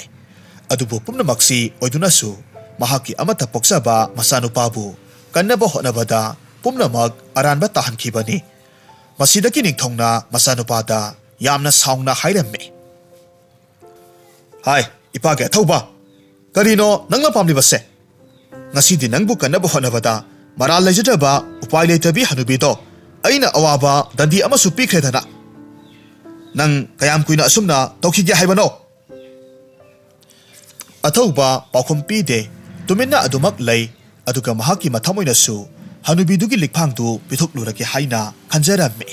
ꯑꯗꯨꯕꯨ ꯄꯨꯝꯅꯃꯛꯁꯤ ꯑꯣꯏꯗꯨꯅꯁꯨ ꯃꯍꯥꯛꯀꯤ ꯑꯃꯠꯇ ꯄꯣꯛꯆꯕ ꯃꯆꯥꯅꯨꯄꯥꯕꯨ ꯀꯟꯅꯕ ꯍꯣꯠꯅꯕꯗ ꯄꯨꯝꯅꯃꯛ ꯑꯔꯥꯟꯕ ꯇꯥꯍꯟꯈꯤꯕꯅꯤ꯫ ꯃꯁꯤꯗꯒꯤ ꯅꯤꯡꯊꯧꯅ ꯃꯆꯥꯅꯨꯄꯥꯗ ꯌꯥꯝꯅ ꯁꯥꯎꯅ ꯍꯥꯏꯔꯝꯃꯤ꯫ "ꯍꯥꯏ, ꯏꯄꯥꯒꯤ ꯑꯊꯧꯕ, ꯀꯔꯤꯅꯣ ꯅꯪꯅ ꯄꯥꯝꯂꯤꯕꯁꯦ? ꯉꯁꯤꯗꯤ ꯅꯪꯕꯨ ꯀꯟꯅꯕ ꯍꯣꯠꯅꯕꯗ ꯃꯔꯥꯜ ꯂꯩꯖꯗ꯭ꯔꯕ, ꯎꯄꯥꯏ ꯂꯩꯇꯕꯤ ꯍꯅꯨꯕꯤꯗꯣ ꯑꯩꯅ ꯑꯋꯥꯕ ꯗꯟꯗꯤ ꯑꯃꯁꯨ ꯄꯤꯈ꯭ꯔꯦꯗꯅ꯫ ꯅꯪ ꯀꯌꯥꯝ ꯀꯨꯏꯅ ꯑꯁꯨꯝꯅ ꯇꯧꯈꯤꯒꯦ ꯍꯥꯏꯕꯅꯣ?" ꯑꯊꯧꯕ ꯄꯥꯎꯈꯨꯝ ꯄꯤꯗꯦ, ꯇꯨꯃꯤꯟꯅ ꯑꯗꯨꯃꯛ ꯂꯩ꯫ ꯑꯗꯨꯒ ꯃꯍꯥꯛꯀꯤ ꯃꯊꯃꯣꯏꯅꯁꯨ ꯍꯅꯨꯕꯤꯗꯨꯒꯤ ꯂꯤꯛꯐꯥꯡꯗꯨ ꯄꯤꯊꯣꯛꯂꯨꯔꯒꯦ ꯍꯥꯏꯅ ꯈꯟꯖꯔꯝꯃꯤ꯫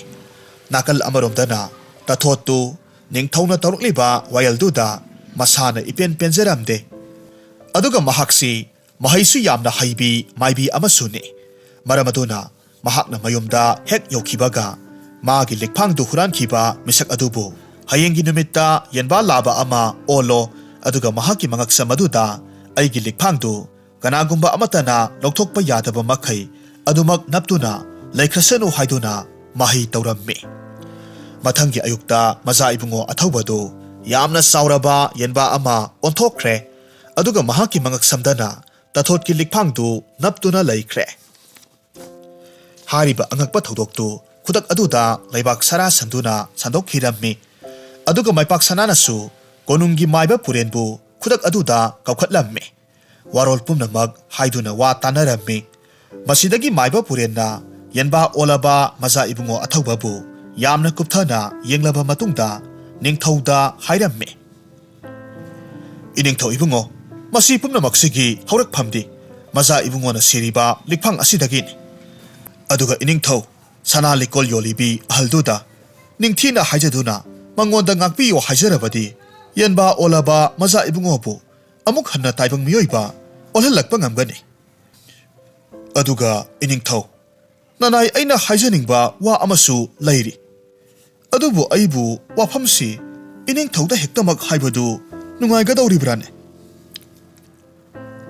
ꯅꯥꯀꯜ ꯑꯃꯔꯣꯝꯗꯅ ꯇꯥꯊꯣꯠꯇꯨ ꯅꯤꯡꯊꯧꯅ ꯇꯧꯔꯛꯂꯤꯕ ꯋꯥꯌꯦꯜꯗꯨꯗ ꯃꯁꯥꯅ ꯏꯄꯦꯟ ꯄꯦꯟꯖꯔꯝꯗꯦ꯫ ꯑꯗꯨꯒ ꯃꯍꯥꯛꯁꯤ ꯃꯍꯩꯁꯨ ꯌꯥꯝꯅ ꯍꯩꯕꯤ ꯃꯥꯏꯕꯤ ꯑꯃꯁꯨꯅꯤ꯫ ꯃꯔꯝ ꯑꯗꯨꯅ ꯃꯍꯥꯛꯅ ꯃꯌꯨꯝꯗ ꯍꯦꯛ ꯌꯧꯈꯤꯕꯒ ꯃꯥꯒꯤ ꯂꯤꯛꯐꯥꯡꯗꯨ ꯍꯨꯔꯥꯟꯈꯤꯕ ꯃꯤꯁꯛ ꯑꯗꯨꯕꯨ ꯍꯌꯦꯡꯒꯤ ꯅꯨꯃꯤꯠꯇ ꯌꯦꯟꯕꯥ ꯂꯥꯕ ꯑꯃ ꯑꯣꯜꯂꯣ, ꯑꯗꯨꯒ ꯃꯍꯥꯛꯀꯤ ꯃꯉꯛꯁꯝ ꯑꯗꯨꯗ ꯑꯩꯒꯤ ꯂꯤꯛꯐꯥꯡꯗꯨ ꯀꯅꯥꯒꯨꯝꯕ ꯑꯃꯠꯇꯅ ꯂꯧꯊꯣꯛꯄ ꯌꯥꯗꯕ ꯃꯈꯩ ꯑꯗꯨꯃꯛ ꯅꯞꯇꯨꯅ ꯂꯩꯈ꯭ꯔꯁꯅꯨ ꯍꯥꯏꯗꯨꯅ ꯃꯍꯩ ꯇꯧꯔꯝꯃꯤ꯫ ꯃꯊꯪꯒꯤ ꯑꯌꯨꯛꯇ ꯃꯖꯥ ꯏꯕꯨꯡꯉꯣ ꯑꯊꯧꯕꯗꯨ ꯌꯥꯝꯅ ꯆꯥꯎꯔꯕ ꯌꯦꯟꯕꯥ ꯑꯃ ꯑꯣꯟꯊꯣꯛꯈ꯭ꯔꯦ꯫ ꯑꯗꯨꯒ ꯃꯍꯥꯛꯀꯤ ꯃꯉꯛꯁꯝꯗꯅ ꯇꯥꯊꯣꯠꯀꯤ ꯂꯤꯛꯐꯥꯡꯗꯨ ꯅꯞꯇꯨꯅ ꯂꯩꯈ꯭ꯔꯦ꯫ ꯍꯥꯏꯔꯤꯕ ꯑꯉꯛꯄ ꯊꯧꯗꯣꯛꯇꯨ ꯈꯨꯗꯛ ꯑꯗꯨꯗ ꯂꯩꯕꯥꯛ ꯁꯔꯥ ꯁꯟꯗꯨꯅ ꯁꯟꯗꯣꯛꯈꯤꯔꯝꯃꯤ꯫ ꯑꯗꯨꯒ ꯃꯩꯄꯥꯛ ꯁꯅꯥꯅꯁꯨ ꯀꯣꯅꯨꯡꯒꯤ ꯃꯥꯏꯕ ꯄꯨꯔꯦꯟꯕꯨ ꯈꯨꯗꯛ ꯑꯗꯨꯗ ꯀꯧꯈꯠꯂꯝꯃꯤ꯫ ꯋꯥꯔꯣꯜ ꯄꯨꯝꯅꯃꯛ ꯍꯥꯏꯗꯨꯅ ꯋꯥ ꯇꯥꯅꯔꯝꯃꯤ꯫ ꯃꯁꯤꯗꯒꯤ ꯃꯥꯏꯕ ꯄꯨꯔꯦꯟꯅ ꯌꯦꯟꯕꯥ ꯑꯣꯜꯂꯕ ꯃꯖꯥ ꯏꯕꯨꯡꯉꯣ ꯑꯊꯧꯕꯕꯨ ꯌꯥꯝꯅ ꯀꯨꯞꯊꯅ ꯌꯦꯡꯂꯕ ꯃꯇꯨꯡꯗ ꯅꯤꯡꯊꯧꯗ ꯍꯥꯏꯔꯝꯃꯤ, "ꯏꯅꯤꯡꯊꯧ ꯏꯕꯨꯡꯉꯣ, ꯃꯁꯤ ꯄꯨꯝꯅꯃꯛꯁꯤꯒꯤ ꯍꯧꯔꯛꯐꯝꯗꯤ ꯃꯖꯥ ꯏꯕꯨꯡꯉꯣꯅ ꯁꯤꯔꯤꯕ ꯂꯤꯛꯐꯪ ꯑꯁꯤꯗꯒꯤꯅꯤ꯫ ꯑꯗꯨꯒ ꯏꯅꯤꯡꯊꯧ, ꯁꯅꯥ ꯂꯤꯛꯀꯣꯜ ꯌꯣꯜꯂꯤꯕꯤ ꯑꯍꯜꯗꯨꯗ ꯅꯤꯡꯊꯤꯅ ꯍꯥꯏꯖꯗꯨꯅ ꯃꯉꯣꯟꯗ ꯉꯥꯛꯄꯤꯌꯨ ꯍꯥꯏꯖꯔꯕꯗꯤ, ꯌꯦꯟꯕꯥ ꯑꯣꯜꯂꯕ ꯃꯖꯥ ꯏꯕꯨꯡꯉꯣꯕꯨ ꯑꯃꯨꯛ ꯍꯟꯅ ꯇꯥꯏꯕꯪ ꯃꯤꯑꯣꯏꯕ ꯑꯣꯜꯍꯜꯂꯛꯄ ꯉꯝꯒꯅꯤ꯫ ꯑꯗꯨꯒ ꯏꯅꯤꯡꯊꯧ, ꯅꯅꯥꯏ, ꯑꯩꯅ ꯍꯥꯏꯖꯅꯤꯡꯕ ꯋꯥ ꯑꯃꯁꯨ ꯂꯩꯔꯤ꯫ ꯑꯗꯨꯕꯨ ꯑꯩꯕꯨ ꯋꯥꯐꯝꯁꯤ ꯏꯅꯤꯡꯊꯧꯗ ꯍꯦꯛꯇꯃꯛ ꯍꯥꯏꯕꯗꯨ ꯅꯨꯡꯉꯥꯏꯒꯗꯧꯔꯤꯕ꯭ꯔꯥꯅꯦ?"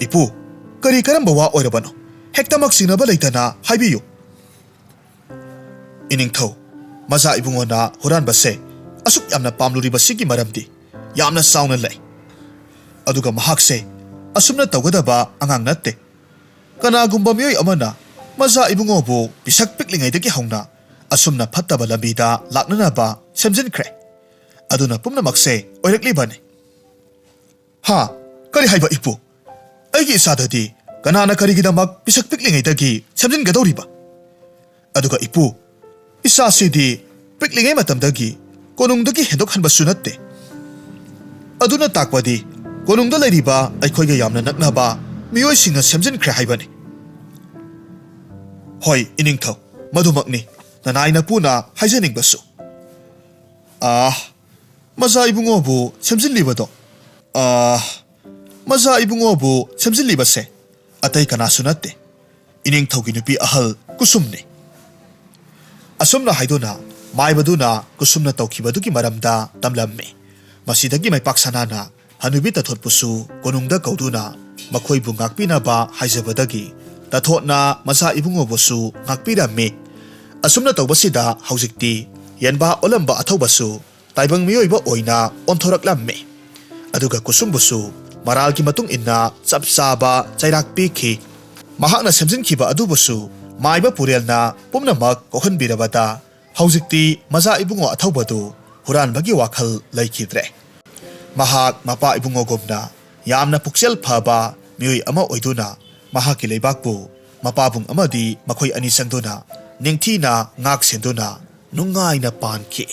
"ꯏꯄꯨ, ꯀꯔꯤ ꯀꯔꯝꯕ ꯋꯥ ꯑꯣꯏꯔꯕꯅꯣ? ꯍꯦꯛꯇꯃꯛ ꯆꯤꯡꯅꯕ ꯂꯩꯇꯅ ꯍꯥꯏꯕꯤꯌꯨ꯫" "ꯏꯅꯤꯡꯊꯧ, ꯃꯖꯥ ꯏꯕꯨꯡꯉꯣꯅ ꯍꯨꯔꯥꯟꯕꯁꯦ ꯑꯁꯨꯛ ꯌꯥꯝꯅ ꯄꯥꯝꯂꯨꯔꯤꯕꯁꯤꯒꯤ ꯃꯔꯝꯗꯤ ꯌꯥꯝꯅ ꯆꯥꯎꯅ ꯂꯩ꯫ ꯑꯗꯨꯒ ꯃꯍꯥꯛꯁꯦ ꯑꯁꯨꯝꯅ ꯇꯧꯒꯗꯕ ꯑꯉꯥꯡ ꯅꯠꯇꯦ꯫ ꯀꯅꯥꯒꯨꯝꯕ ꯃꯤꯑꯣꯏ ꯑꯃꯅ ꯃꯖꯥ ꯏꯕꯨꯡꯉꯣꯕꯨ ꯄꯤꯁꯛ ꯄꯤꯛꯂꯤꯉꯩꯗꯒꯤ ꯍꯧꯅ ꯑꯁꯨꯝꯅ ꯐꯠꯇꯕ ꯂꯝꯕꯤꯗ ꯂꯥꯛꯅꯅꯕ ꯁꯦꯝꯖꯤꯟꯈ꯭ꯔꯦ꯫ ꯑꯗꯨꯅ ꯄꯨꯝꯅꯃꯛꯁꯦ ꯑꯣꯏꯔꯛꯂꯤꯕꯅꯤ꯫" "ꯍꯥ? ꯀꯔꯤ ꯍꯥꯏꯕ, ꯏꯄꯨ? ꯑꯩꯒꯤ ꯏꯆꯥꯗꯗꯤ ꯀꯅꯥꯅ ꯀꯔꯤꯒꯤꯗꯃꯛ ꯄꯤꯁꯛ ꯄꯤꯛꯂꯤꯉꯩꯗꯒꯤ ꯁꯦꯝꯖꯤꯟꯒꯗꯧꯔꯤꯕ? ꯑꯗꯨꯒ ꯏꯄꯨ, ꯏꯆꯥꯁꯤꯗꯤ ꯄꯤꯛꯂꯤꯉꯩ ꯃꯇꯝꯗꯒꯤ ꯀꯣꯅꯨꯡꯗꯒꯤ ꯍꯦꯟꯗꯣꯛꯍꯟꯕꯁꯨ ꯅꯠꯇꯦ꯫ ꯑꯗꯨꯅ ꯇꯥꯛꯄꯗꯤ ꯀꯣꯅꯨꯡꯗ ꯂꯩꯔꯤꯕ ꯑꯩꯈꯣꯏꯒ ꯌꯥꯝꯅ ꯅꯛꯅꯕ ꯃꯤꯑꯣꯏꯁꯤꯡꯅ ꯁꯦꯝꯖꯤꯟꯈ꯭ꯔꯦ ꯍꯥꯏꯕꯅꯤ꯫" "ꯍꯣꯏ, ꯏꯅꯤꯡꯊꯧ, ꯃꯗꯨꯃꯛꯅꯤ ꯅꯅꯥꯏ ꯅꯄꯨꯅ ꯍꯥꯏꯖꯅꯤꯡꯕꯁꯨ꯫" "ꯑꯥ, ꯃꯖꯥ ꯏꯕꯨꯡꯉꯣꯕꯨ ꯁꯦꯝꯖꯤꯜꯂꯤꯕꯗꯣ, ꯑꯥ, ꯃꯖꯥ ꯏꯕꯨꯡꯉꯣꯕꯨ ꯁꯦꯝꯖꯤꯜꯂꯤꯕꯁꯦ ꯑꯇꯩ ꯀꯅꯥꯁꯨ ꯅꯠꯇꯦ, ꯏꯅꯤꯡꯊꯧꯒꯤ ꯅꯨꯄꯤ ꯑꯍꯜ ꯀꯨꯁꯨꯝꯅꯤ꯫" ꯑꯁꯨꯝꯅ ꯍꯥꯏꯗꯨꯅ ꯃꯥꯏꯕꯗꯨꯅ ꯀꯨꯁꯨꯝꯅ ꯇꯧꯈꯤꯕꯗꯨꯒꯤ ꯃꯔꯝꯗ ꯇꯝꯂꯝꯃꯤ꯫ ꯃꯁꯤꯗꯒꯤ ꯃꯩꯄꯥꯛ ꯁꯅꯥꯅ ꯍꯅꯨꯕꯤ ꯇꯥꯊꯣꯠꯄꯨꯁꯨ ꯀꯣꯅꯨꯡꯗ ꯀꯧꯗꯨꯅ ꯃꯈꯣꯏꯕꯨ ꯉꯥꯛꯄꯤꯅꯕ ꯍꯥꯏꯖꯕꯗꯒꯤ ꯇꯥꯊꯣꯠꯅ ꯃꯆꯥ ꯏꯕꯨꯡꯉꯣꯕꯨꯁꯨ ꯉꯥꯛꯄꯤꯔꯝꯃꯤ꯫ ꯑꯁꯨꯝꯅ ꯇꯧꯕꯁꯤꯗ ꯍꯧꯖꯤꯛꯇꯤ ꯌꯦꯟꯕꯥ ꯑꯣꯜꯂꯝꯕ ꯑꯊꯧꯕꯁꯨ ꯇꯥꯏꯕꯪ ꯃꯤꯑꯣꯏꯕ ꯑꯣꯏꯅ ꯑꯣꯟꯊꯣꯔꯛꯂꯝꯃꯤ꯫ ꯑꯗꯨꯒ ꯀꯨꯁꯨꯝꯕꯨꯁꯨ ꯃꯔꯥꯜꯒꯤ ꯃꯇꯨꯡ ꯏꯟꯅ ꯆꯞ ꯆꯥꯕ ꯆꯩꯔꯥꯛ ꯄꯤꯈꯤ꯫ ꯃꯍꯥꯛꯅ ꯁꯦꯝꯖꯤꯟꯈꯤꯕ ꯑꯗꯨꯕꯨꯁꯨ ꯃꯥꯏꯕ ꯄꯨꯔꯦꯜꯅ ꯄꯨꯝꯅꯃꯛ ꯀꯣꯛꯍꯟꯕꯤꯔꯕꯗ ꯍꯧꯖꯤꯛꯇꯤ ꯃꯆꯥ ꯏꯕꯨꯡꯉꯣ ꯑꯊꯧꯕꯗꯨ ꯍꯨꯔꯥꯟꯕꯒꯤ ꯋꯥꯈꯜ ꯂꯩꯈꯤꯗ꯭ꯔꯦ꯫ ꯃꯍꯥꯛ ꯃꯄꯥ ꯏꯕꯨꯡꯉꯣꯒꯨꯝꯅ ꯌꯥꯝꯅ ꯄꯨꯛꯆꯦꯜ ꯐꯕ ꯃꯤꯑꯣꯏ ꯑꯃ ꯑꯣꯏꯗꯨꯅ ꯃꯍꯥꯛꯀꯤ ꯂꯩꯕꯥꯛꯄꯨ ꯃꯄꯥꯕꯨꯡ ꯑꯃꯗꯤ ꯃꯈꯣꯏ ꯑꯅꯤ ꯆꯪꯗꯨꯅ ꯅꯤꯡꯊꯤꯅ ꯉꯥꯛ ꯁꯦꯟꯗꯨꯅ ꯅꯨꯡꯉꯥꯏꯅ ꯄꯥꯟꯈꯤ꯫